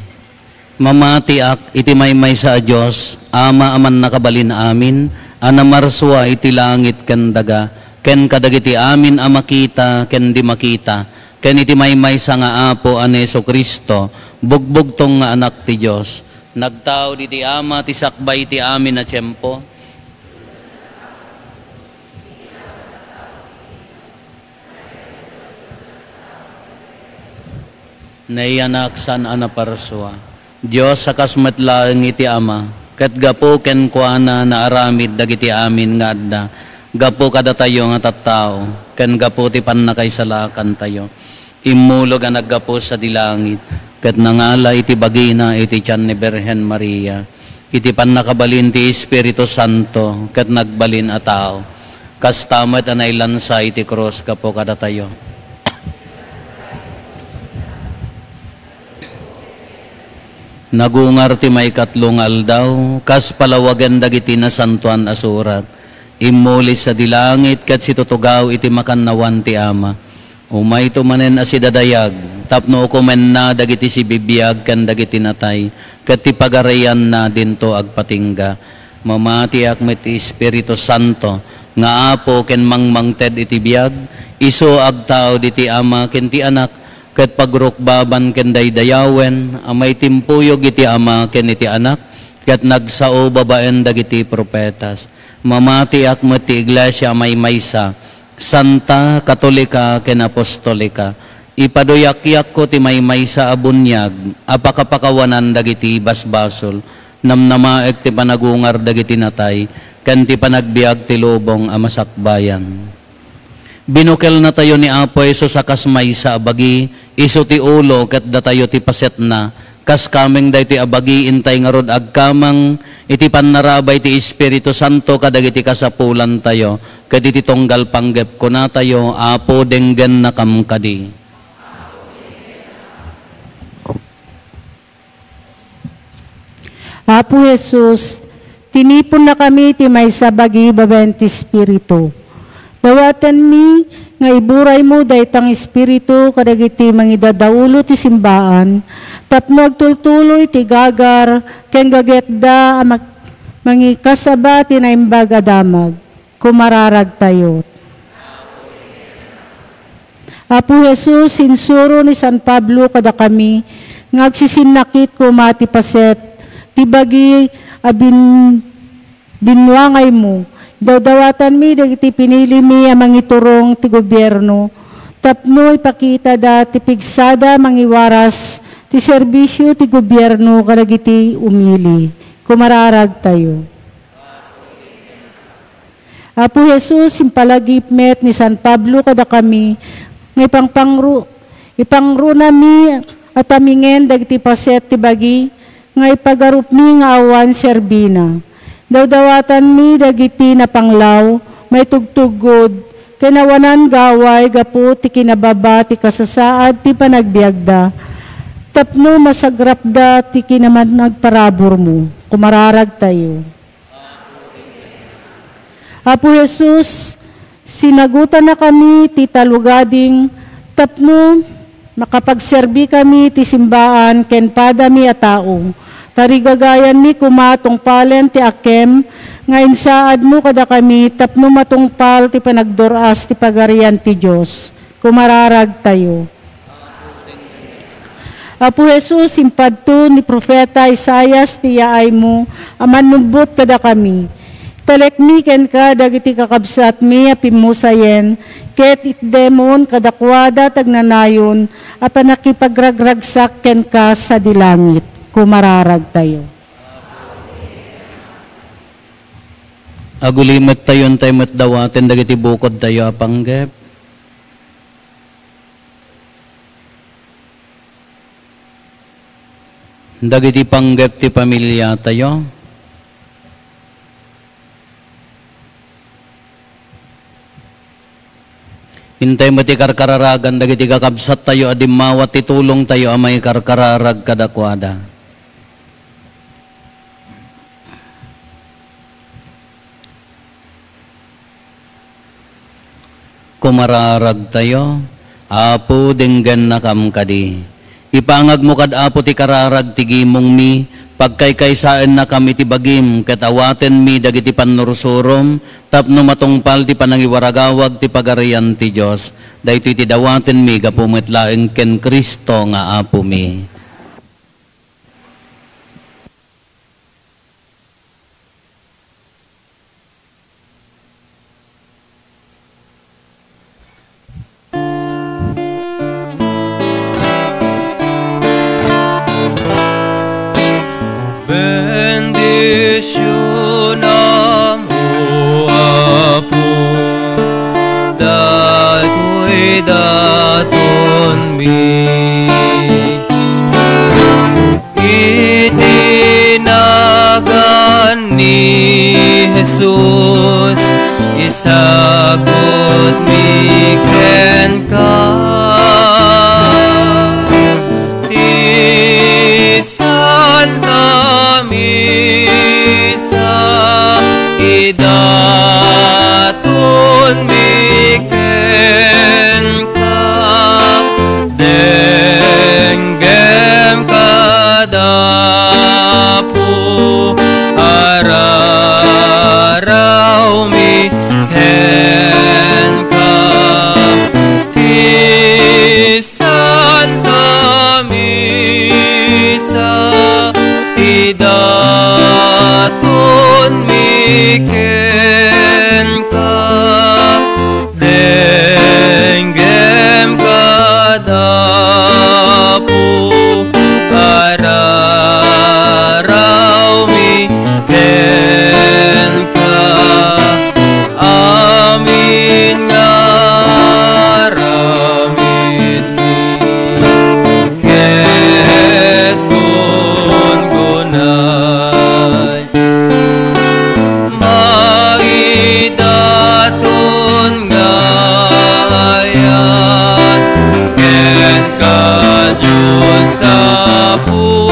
Mamatiak iti maymaysa a Dios, Ama a mannakabalin amin, a namarsua iti langit ken daga, ken kadagiti amin a makita ken di makita, ken iti maymaysa nga Apo a ni Jesu-Cristo, bugbugtong nga Anak ti Dios. Nagtaud iti Ama ti sakbay ti amin a tiempo. Nayanak saan a naparsua. Dios a kas met laeng iti Ama, ket gapu kenkuana naaramid dagiti amin nga adda, gapu kadatayo nga tattao, ken gapu ti pannakaisalakantayo. Immulog a naggapu sadi langit, ket nangala iti bagina iti tian ni Birhen Maria. Iti pannakabalin ti Espiritu Santo, ket nagbalin a tao. Kasta met a nailansa iti krus gapu kadatayo. Nagungar ti maikatlo nga aldaw, kas palawagen dagiti Nasantoan a Surat. Immuli sadi langit ket situtugaw iti makannawan ti Ama. Umayto manen a sidadayag, tapno ukomenna dagiti sibibiag ken dagiti natay, ket ti pagarianna dinto agpatingga. Mamatiak met ti Espiritu Santo, nga Apo ken mangmangted iti biag, isu agtaud iti Ama ken ti Anak, ket pagrukbaban ken daydayawen a maitimpuyog iti Ama ken iti Anak, ket nagsao babaen dagiti profetas. Mamatiak met ti iglesia a maymaysa, santa, katolika, ken apostolika. Ipaduyakko ti maymaysa a buniag a pakapakawanan dagiti basbasol, namnamaek ti panagungar dagiti natay, ken ti panagbiag ti lubong a masakbayan. Binukelnatayo ni Apo Jesus a kas maysa a bagi, isu ti ulo ket datayo ti pasetna. Kas kameng daytoy a bagi, intay ngarud agkamang iti pannarabay ti Espiritu Santo kadagiti kasapulantayo, ket iti tunggal panggep kunatayo, Apo, denggennakam kadi. Apo Jesus, tiniponnakami ti maysa a bagi babaen ti Espiritu. Dawatenmi nga iburaymo dayta nga Espiritu kadagiti mangidadaulo ti simbaan, tapno agtultuloy ti gagar ken gagayatda a mag-, mangikasaba ti naimbag a damag. Kumararagtayo. Apo Jesus, insuro ni San Pablo kadakami nga agsisinnakit koma ti paset ti bagi a bin-, binuangaymo. Dawdawatanmi dagiti pinilimi a mangiturong ti gobierno tapno ipakitada ti pigsada mangiwaras ti serbisio ti gobierno kadagiti umili. Kumararagtayo. Apo Jesus, impalagip met ni San Pablo kadakami nga ipangpangru-, ipangrunami a tamingen dagiti paset ti bagi nga ipagarupmi nga awan serbina. Dawdawatanmi dagiti napanglaw, maitugtuggod, ken awanan gaway gapu ti kinababa ti kasasaad ti panagbiagda, tapno masagrapda ti kinamanagparaburmo. Kumararagtayo. Apo Jesus, sinagutannakami ti talugading tapno makapagserbikami ti simbaan ken padami a tao. Tarigagayanmi koma tungpalen ti akem nga insaadmo kadakami tapno matungpal ti panagdur-as ti Pagarian ti Dios. Kumararagtayo. Apo Jesus, impadto ni Profeta Isaias ti yaaymo a mannubbot kadakami. Talekmi kenka dagiti kakabsatmi a pimmusayen, ket itdemon kadakuada ti agnanayon a pannakipagragragsak kenka sadi langit. Kumararagtayo. Agulimettayo intay met dawaten dagiti bukodtayo a panggep. Dagiti panggep ti pamiliatayo. Intay met ti karkararagan dagiti kakabsattayo a dimmawat ti tulongtayo a maikarkararag kadakuada. Kumararagtayo, Apo, denggennakam kadi. Ipangagmo kad Apo ti kararag ti gimongmi, pagkaykaysaennakam iti bagim, ket awatenmi dagiti pannursurom, tapno matungpal ti panangiwaragawag ti Pagarian ti Dios. Daytoy ti dawatenmi gapu met laeng ken Cristo nga Apomi. Bendisyonam, O Apo, datoy datonmi. Iti nagan ni Jesus, isagutmi kenka ti Santa Misa, idatonmi kenka. Denggem kad Apo, ararawmi kenka. Ti Sapu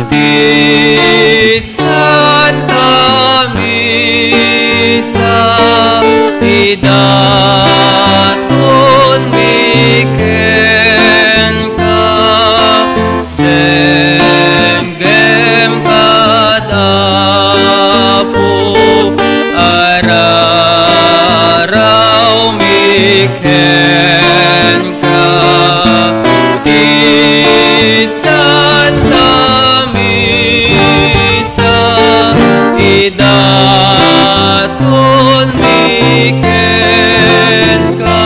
ti Santa Misa, idatonmi kenka, denggem kad Apo, ararawmi kenka, ti Santa Misa, idatonmi kenka,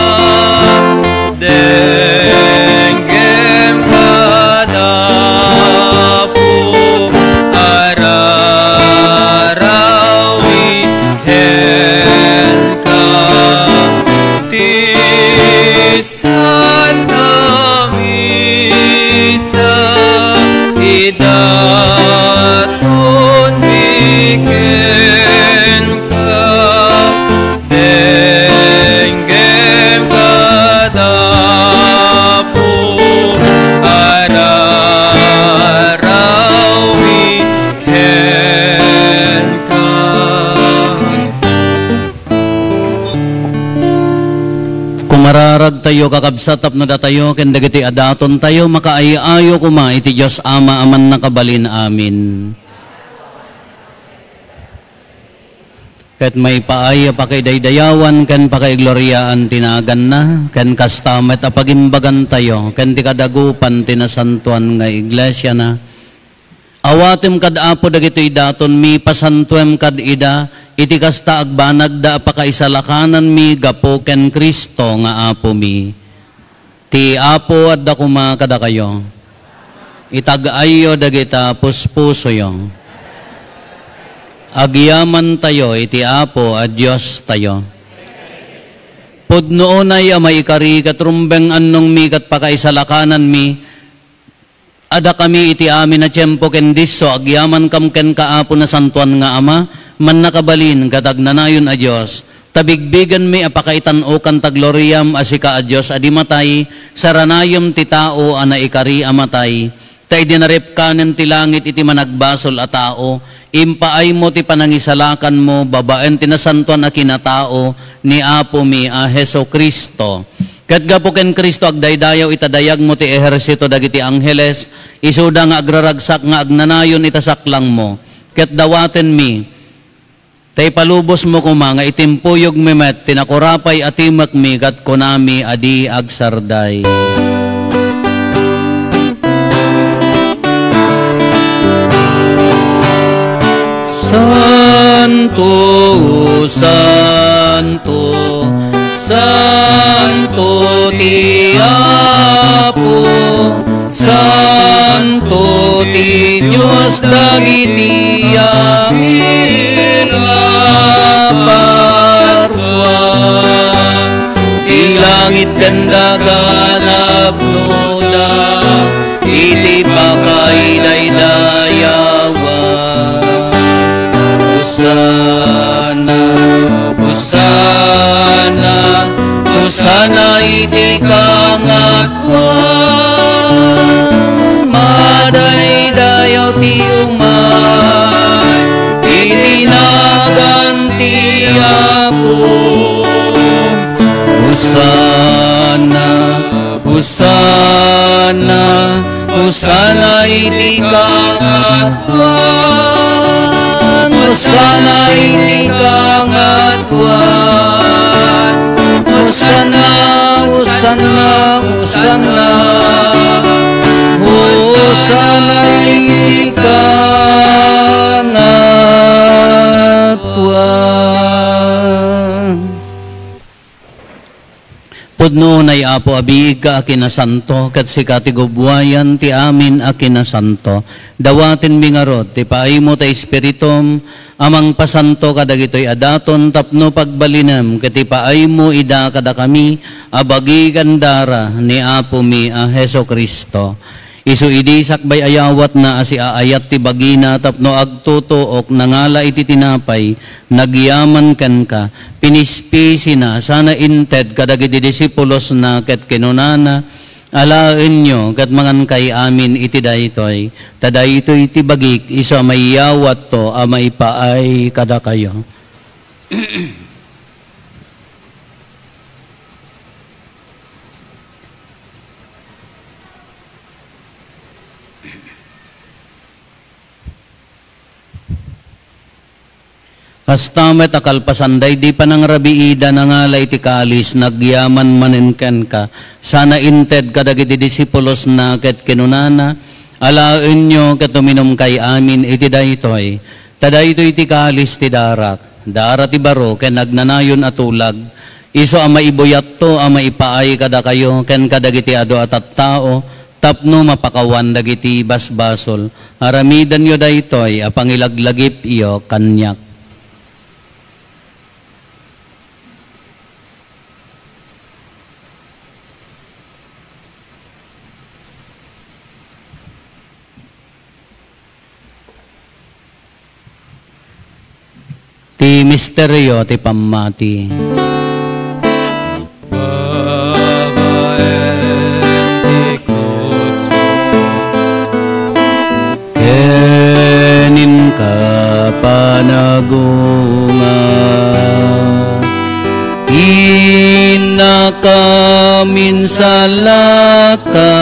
denggem kad Apo, ararawmi kenka, ti Santa Misa, idatonmi kenka, denggem kad Apo, ararawmi kenka. Kumararagtayo, kakabsat, tapno datayo ken dagiti adatontayo makaay-ayo koma iti Dios Ama a mannakabalin. Amen. Ket maipaay a pakaidaydayawan ken pakaigloriaan ti naganna, ken kasta met a pagimbagantayo ken ti kadagupan ti nasantoan nga iglesiana. Awatem kad Apo dagitoy datonmi, pasantuem kad ida, iti kasta agbanagda a pakaisalakananmi gapu ken Cristo nga Apomi. Ti Apo adda koma kadakayo. Itag-ayyo dagita puspusoyo. Agyamantayo iti Apo a Diostayo. Pudno unay a maikari ket rumbeng annongmi ket pakaisalakananmi, a dakami iti amin a tiempo ken disso agyamankam kenka, Apo Nasantoan nga Ama, mannakabalin ket agnanayon a Dios, ta bigbigenmi a pakaitan-okan ta gloriam a sika a Dios a di matay, saranayem ti tao a naikari a matay. Ta idi naripkanen ti langit iti managbasol a tao, impaaymo ti panangisalakanmo babaen ti nasantoan a kinatao ni Apomi a Jesu-Cristo. Ket gapu ken Cristo, agdaydayaw ita dayagmo ti ehersito dagiti angheles, isuda nga agraragsak nga agnanayon ita saklangmo. Ket dawatenmi, ta ipalubosmo koma nga itimpuyogmi met ti nakurapay a timekmi ket kunami a di agsarday. Santo, santo, santo ti Apo, santo ti Dios dagiti amin a parsua. Ti langit ken daga napnoda iti pakaidaydayawan. Hosanna, Hosanna, Hosanna iti kangatoan. Madaydayaw ti umay iti nagan ti Apo. Hosanna, Hosanna, Hosanna iti kangatoan. Hosanna iti kangatoan. Hosanna, Hosanna, Hosanna. Hosanna iti kangatoan. Pudno unay, Apo, a biigka a kinasanto, ket sika ti gubbuayan ti amin a kinasanto. Dawatenmi ngarud ti paaymo ta Espiritum a mangpasanto kadagitoy a daton tapno pagbalinem ket ipaaymo ida kadakami a bagi ken dara ni Apomi a Jesu-Cristo. Isu idi sakbay a yawatna a siaayat ti bagina tapno agtutuok, nangala iti tinapay, nagyaman kenka, pinispisina, sana inted kadagiti disipulosna ket kinunana, Alaenyo ket mangankay amin iti daytoy, ta daytoy ti bagik, isu a maiyawatto a maipaay kadakayo. Kasta met a kalpasan daydi panangrabiida, nangala iti kalis, nagyaman manen kenka, sana inted kadagiti disipulosna ket kinunana, "Alaenyo ket uminumkay amin iti daytoy, ta daytoy ti kalis ti darak, dara ti baro ken agnanayon a tulag, isu a maibuyatto a maipaay kadakayo ken kadagiti adu a tattao, tapno mapakawan dagiti basbasol. Aramidenyo daytoy a pangilaglagipyo kaniak." Ti misterio ti pammati. Babaen ti krusmo ken inka panagungar. Innaka minsalaka,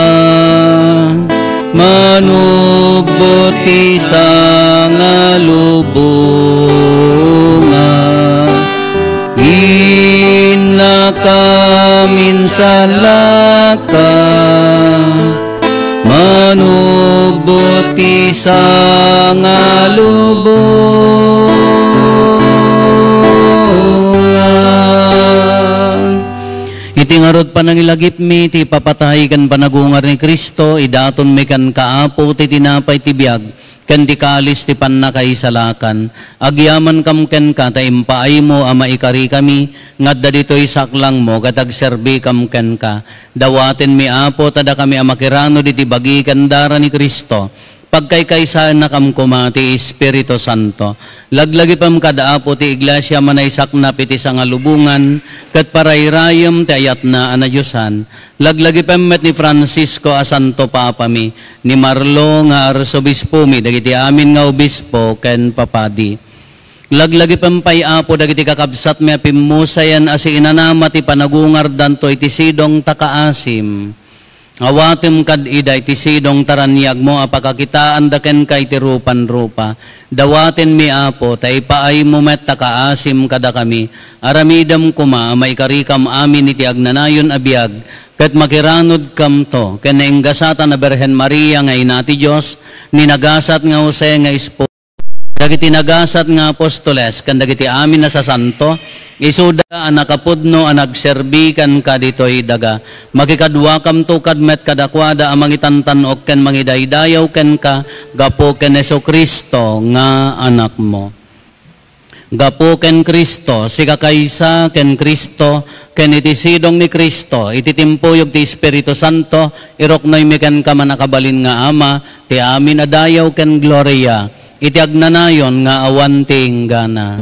manubot ti sangalubongan. Innaka minsalaka, manubot ti sangalubongan. Iti ngarud panangilagipmi ti ipapatay ken panagungar ni Cristo, idatonmi kenka, Apo, ti tinapay ti biag ken ti kalis ti pannakaisalakan. Agyamankam kenka ta impaaymo a maikarikami nga adda ditoy saklangmo ket agserbikam kenka. Dawatenmi, Apo, ta dakami a makiranod iti bagi ken dara ni Cristo, pagkaykaysaennakam koma ti Espiritu Santo. Laglagipem kad Apo ti Iglesia a manaysaknap iti sangalubongan ket parayrayem ti ayatna a nadiosan. Laglagipem met ni Francisco a Santo Papami, ni Marlo nga Arsobispomi, dagiti amin nga obispo ken papadi. Laglagipem pay, Apo, dagiti kakabsatmi a pimmusayen a siinanama ti panagungardanto iti sidong ta kaasim. Awatem kad ida iti sidong ta raniagmo a pakakitaanda kenka iti rupan-rupa. Dawatenmi, Apo, ta ipaaymo met ta kaasim kadakami. Aramidem koma a maikarikam amin iti agnanayon a biag, ket makiranudkamto ken nainggasatan a Birhen Maria nga Ina ti Dios, ni nagasat nga Jose nga esposo, dagiti nagasat nga apostoles, ken dagiti amin a sasanto, isuda a nakapudno a nagserbi kenka ditoy daga. Makikaduakamto kad met kadakuada a mangitantan-ok ken mangidaydayaw kenka gapu ken Jesu-Cristo nga Anakmo. Gapu ken Cristo, sikakaysa ken Cristo, ken iti sidong ni Cristo, iti timpuyog ti Espiritu Santo, iruknoymi kenka, Mannakabalin nga Ama, ti amin a dayaw ken gloria, iti agnanayon nga awan ti inggana.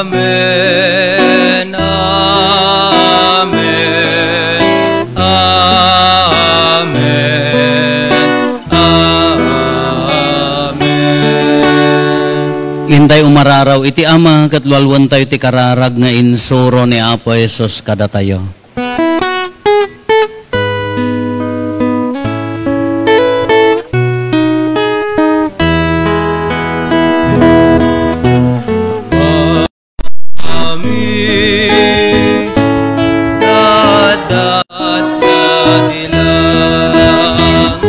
Amen, amen, amen, amen. Intay umararaw iti Ama, ket lualuentayo ti kararag nga insuro ni Apo Jesus kadatayo. Amin. Dadat sa di langit,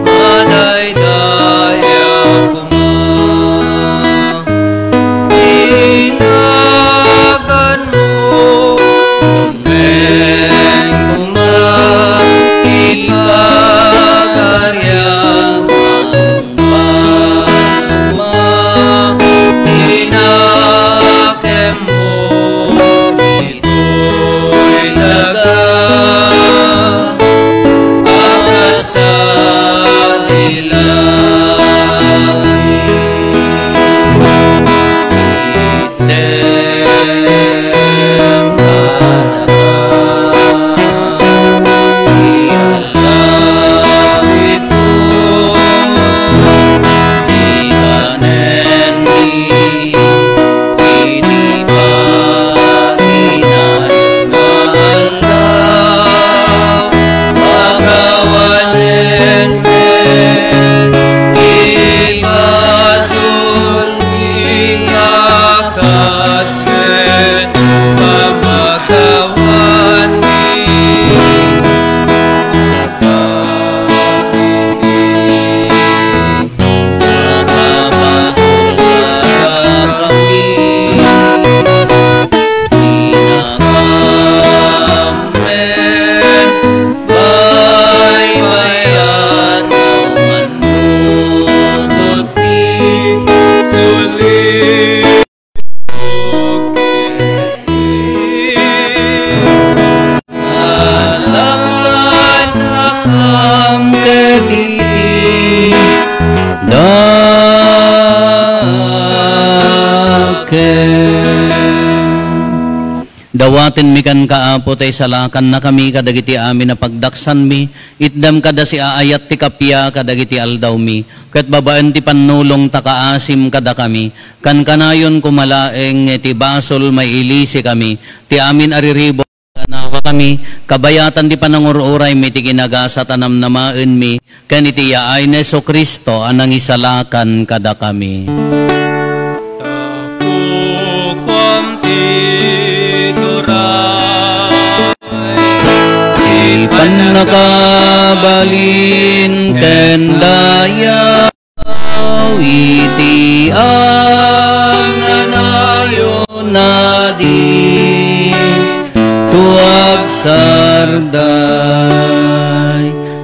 madaydaya koma. Inaganmo Kes. Dawatenmi kenka, Apo, ta isalakannakami kadagiti amin a pagdaksanmi. Itdem kada siaayat ti kappia kadagiti aldawmi, ket babaen ti pannulong ta kaasim kadakami. Kankanayon koma laeng nga iti basol mailisikami ti amin a riribuk, ganawakami, kabayatan ti panangur-uraymi ti ginagasat a namnamaenmi, ken iti yaay ni Jesu-Cristo a nangisalakan kadakami. Tapukuam ti turay, ti pannakabalin ken dayag, iti agnanayon a di tuagsarday.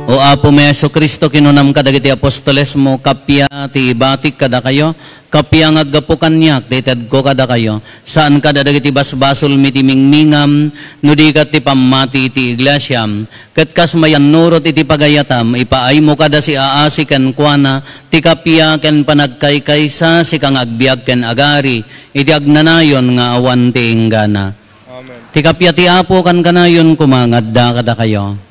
O Apomi Jesu-Cristo, kinunam kadagiti apostolesmo, kappia ti ibatik kadakayo, kappia nga aggapu kaniak ti itedko kadakayo, saan kada dagiti basbasolmi ti mingmingam, no di ket ti pammati iti iglesiam. Ket kas mayannurot iti pagayatam, ipaaymo kada siaasi kenkuana ti kappia ken panagkaykaysa, sika nga agbiag ken agari iti agnanayon nga awan ti inggana. Amen. Ti kappia ti Apo kankanayon koma nga adda kadakayo. Amen.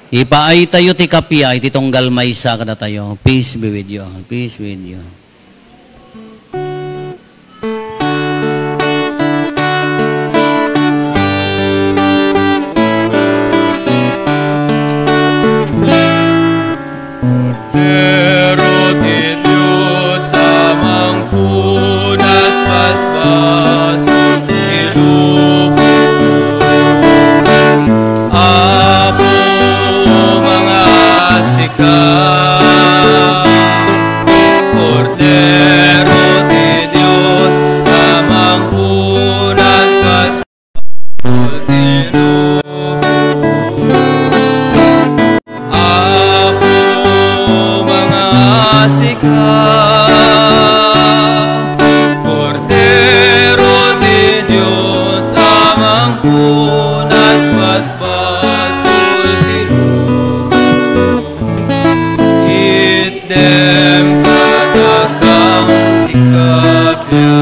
Ipaaytayo ti kappia iti tunggal maysa kadatayo. Peace be with you. Peace be with you. Kordero ti Dios a mangpunas basbasol ti lubong. Apo, mangasika. Kordero ti Dios a mangpunas kas Apo, mangasika. Kordero ti Dios a mangpunas basbasol ti lubong. Itdem kadakam ti kappia.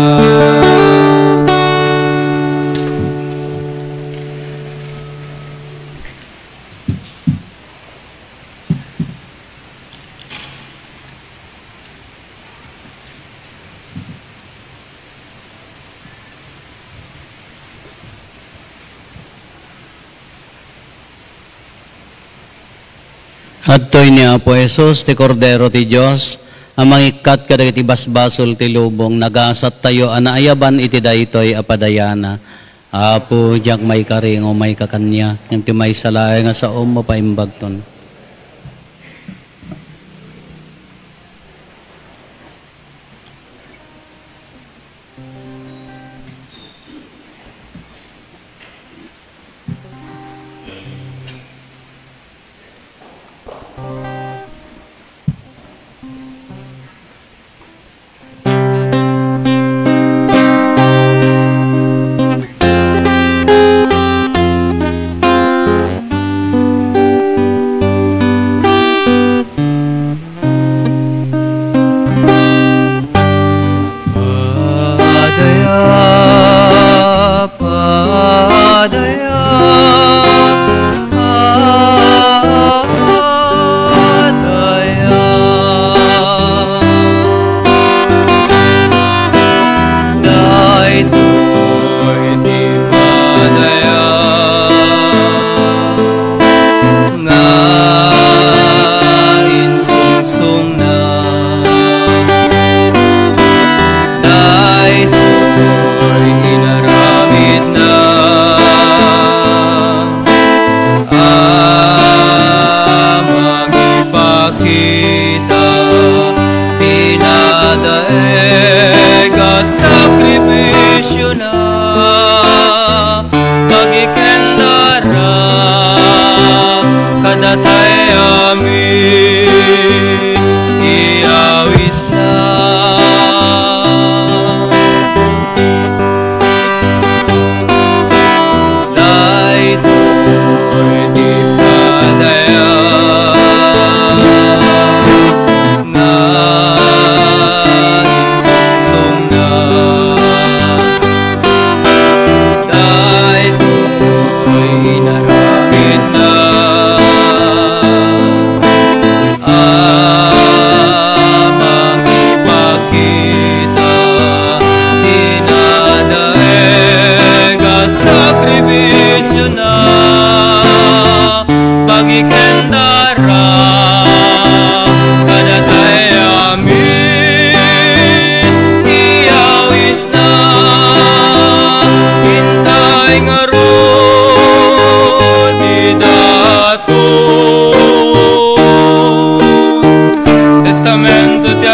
Adtoy ni Apo Jesus, ti Kordero ti Dios, a mangikkat kadagiti basbasol ti lubong. Nagasattayo a naayaban iti daytoy a padayana. Apo, diak maikari nga umayka kaniak, ngem ti maysa laeng a saom, mapaimbagton.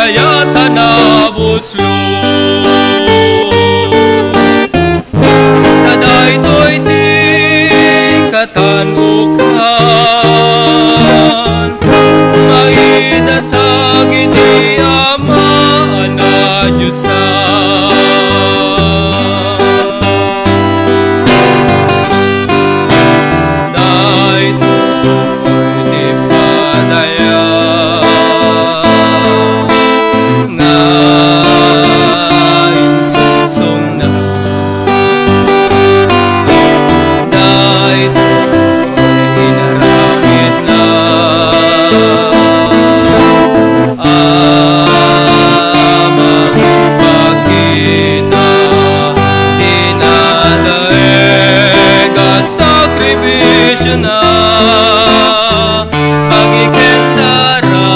Kayat a nabuslo. Ta daytoy ti katangokan, maidatag iti Ama a nadiosan. Daytoy ti padaya nga insungsongna. Daytoy inaramidna a makipakita ti nadaig a sakrifisiona. Pagikendara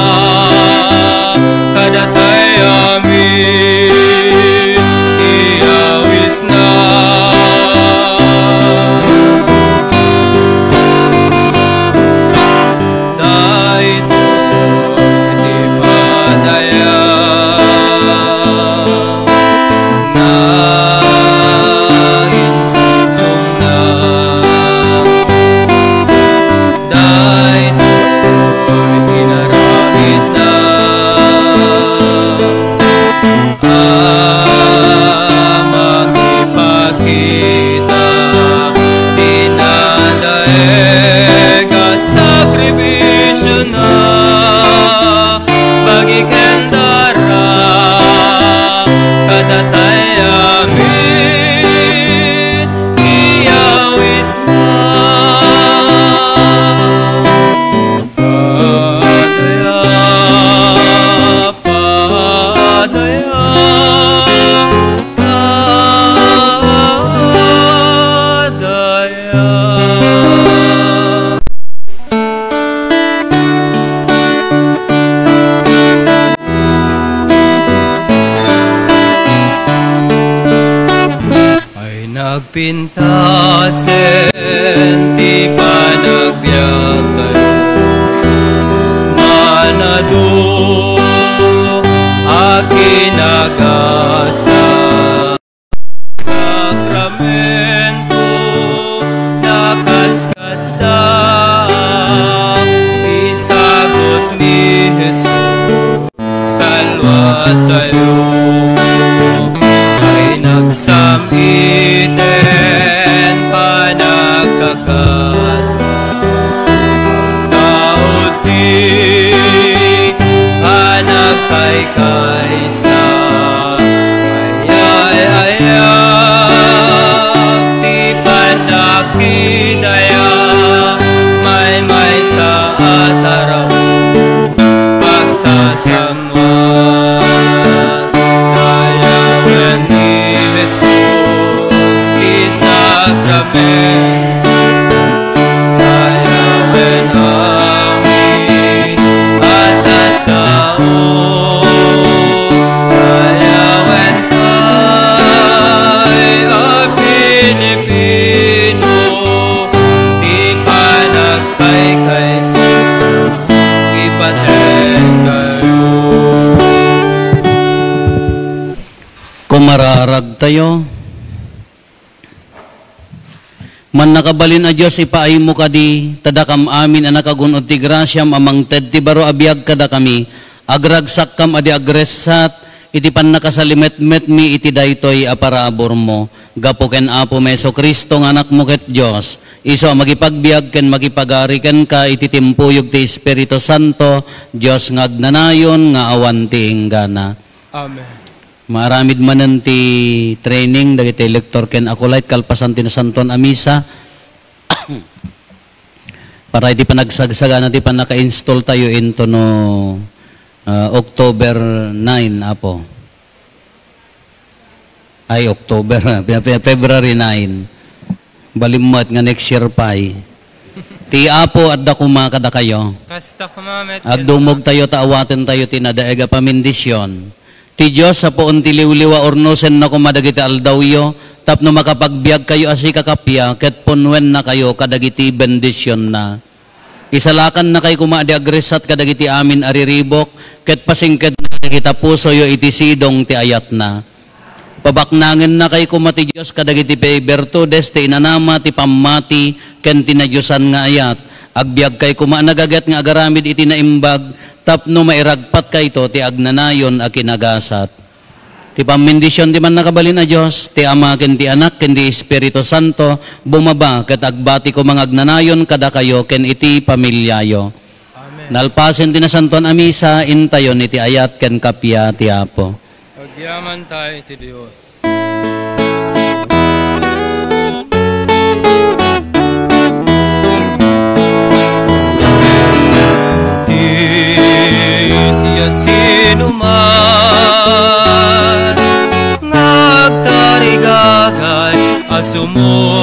kadatay amin ti awisna. Daytoy ti padaya nga insungsongna. Daytoy inaramidna a makipakita ti nadaig a sakrifisiona. Pagikendara kadatay amin ti awisna. Padaya, padaya, padaya. Ay nagpintasen ti panagbiag tayo, manado a kinagasa. Sakramento, nakaskasda, isagut ni Jesus, salwatayo. Ay nagsam-iten panagkakadwa, tao ti panagkaykaysa. Ay, ay, ay, ti panagkidaya, maymaysa a taraon, pagsasammuan, dayawen ni Jesus ti sakramento. Dayawen amin a tattao, dayawen tay a Pilipino, ti panagkaykaysa, ipatenkayo. Kumararagtayo. Mannakabalin a Dios, ipaaymo kadi, ta dakam amin a nakagun-od ti grasiam a mangted ti baro a biag kadakami, agragsakkam a di agressat iti pannakasalimetmetmi iti daytoy a paraburmo. Gapu ken Apomi Jesu-Cristo nga Anakmo ket Dios, isu a makipagbiag ken makipagari kenka iti timpuyog ti Espiritu Santo, Dios nga agnanayon nga awan ti inggana. Amen. Maaramid manen ti training dagiti lector ken acolyte kalpasan ti Nasantoan a Misa. Para iti panagsagsagana ti pannaka-install tayo into no, ah, October nine, Apo. Ay, October, Fe-, Fe-, February nine. Balimmet nga next year pay. Ti Apo adda koma kadakayo. Kasta koma met. Agdumog tayo ta awaten tayo ti nadaig a pamendisyon. Ti Dios a puon ti liwliwa, urnosenna koma dagiti aldawyo tapno makapagbiagkayo a sikakappia ket punnuennakayo kadagiti bendisionna. Isalakannakay koma di agriksat kadagiti amin a riribuk, ket pasingkedna dagiti pusoyo iti sidong ti ayatna. Pabaknangennakay koma ti Dios kadagiti pi-, birtudes ti inanama ti pammati ken ti nadiosan nga ayat. Agbiagkay koma a nagaget nga agaramid iti naimbag tapno mairagpatkayto ti agnanayon a kinagasat. Ti pammendision ti Mannakabalin a Dios, ti Ama ken ti Anak ken ti Espiritu Santo, bumaba ket agbati koma nga agnanayon kadakayo ken iti pamiliayo. Amen. Nalpasen ti Nasantoan a Misa, intayon iti ayat ken kappia ti Apo. Agyaman tayo iti Dios. Ti siasinoman nga agtarigagay a sumulong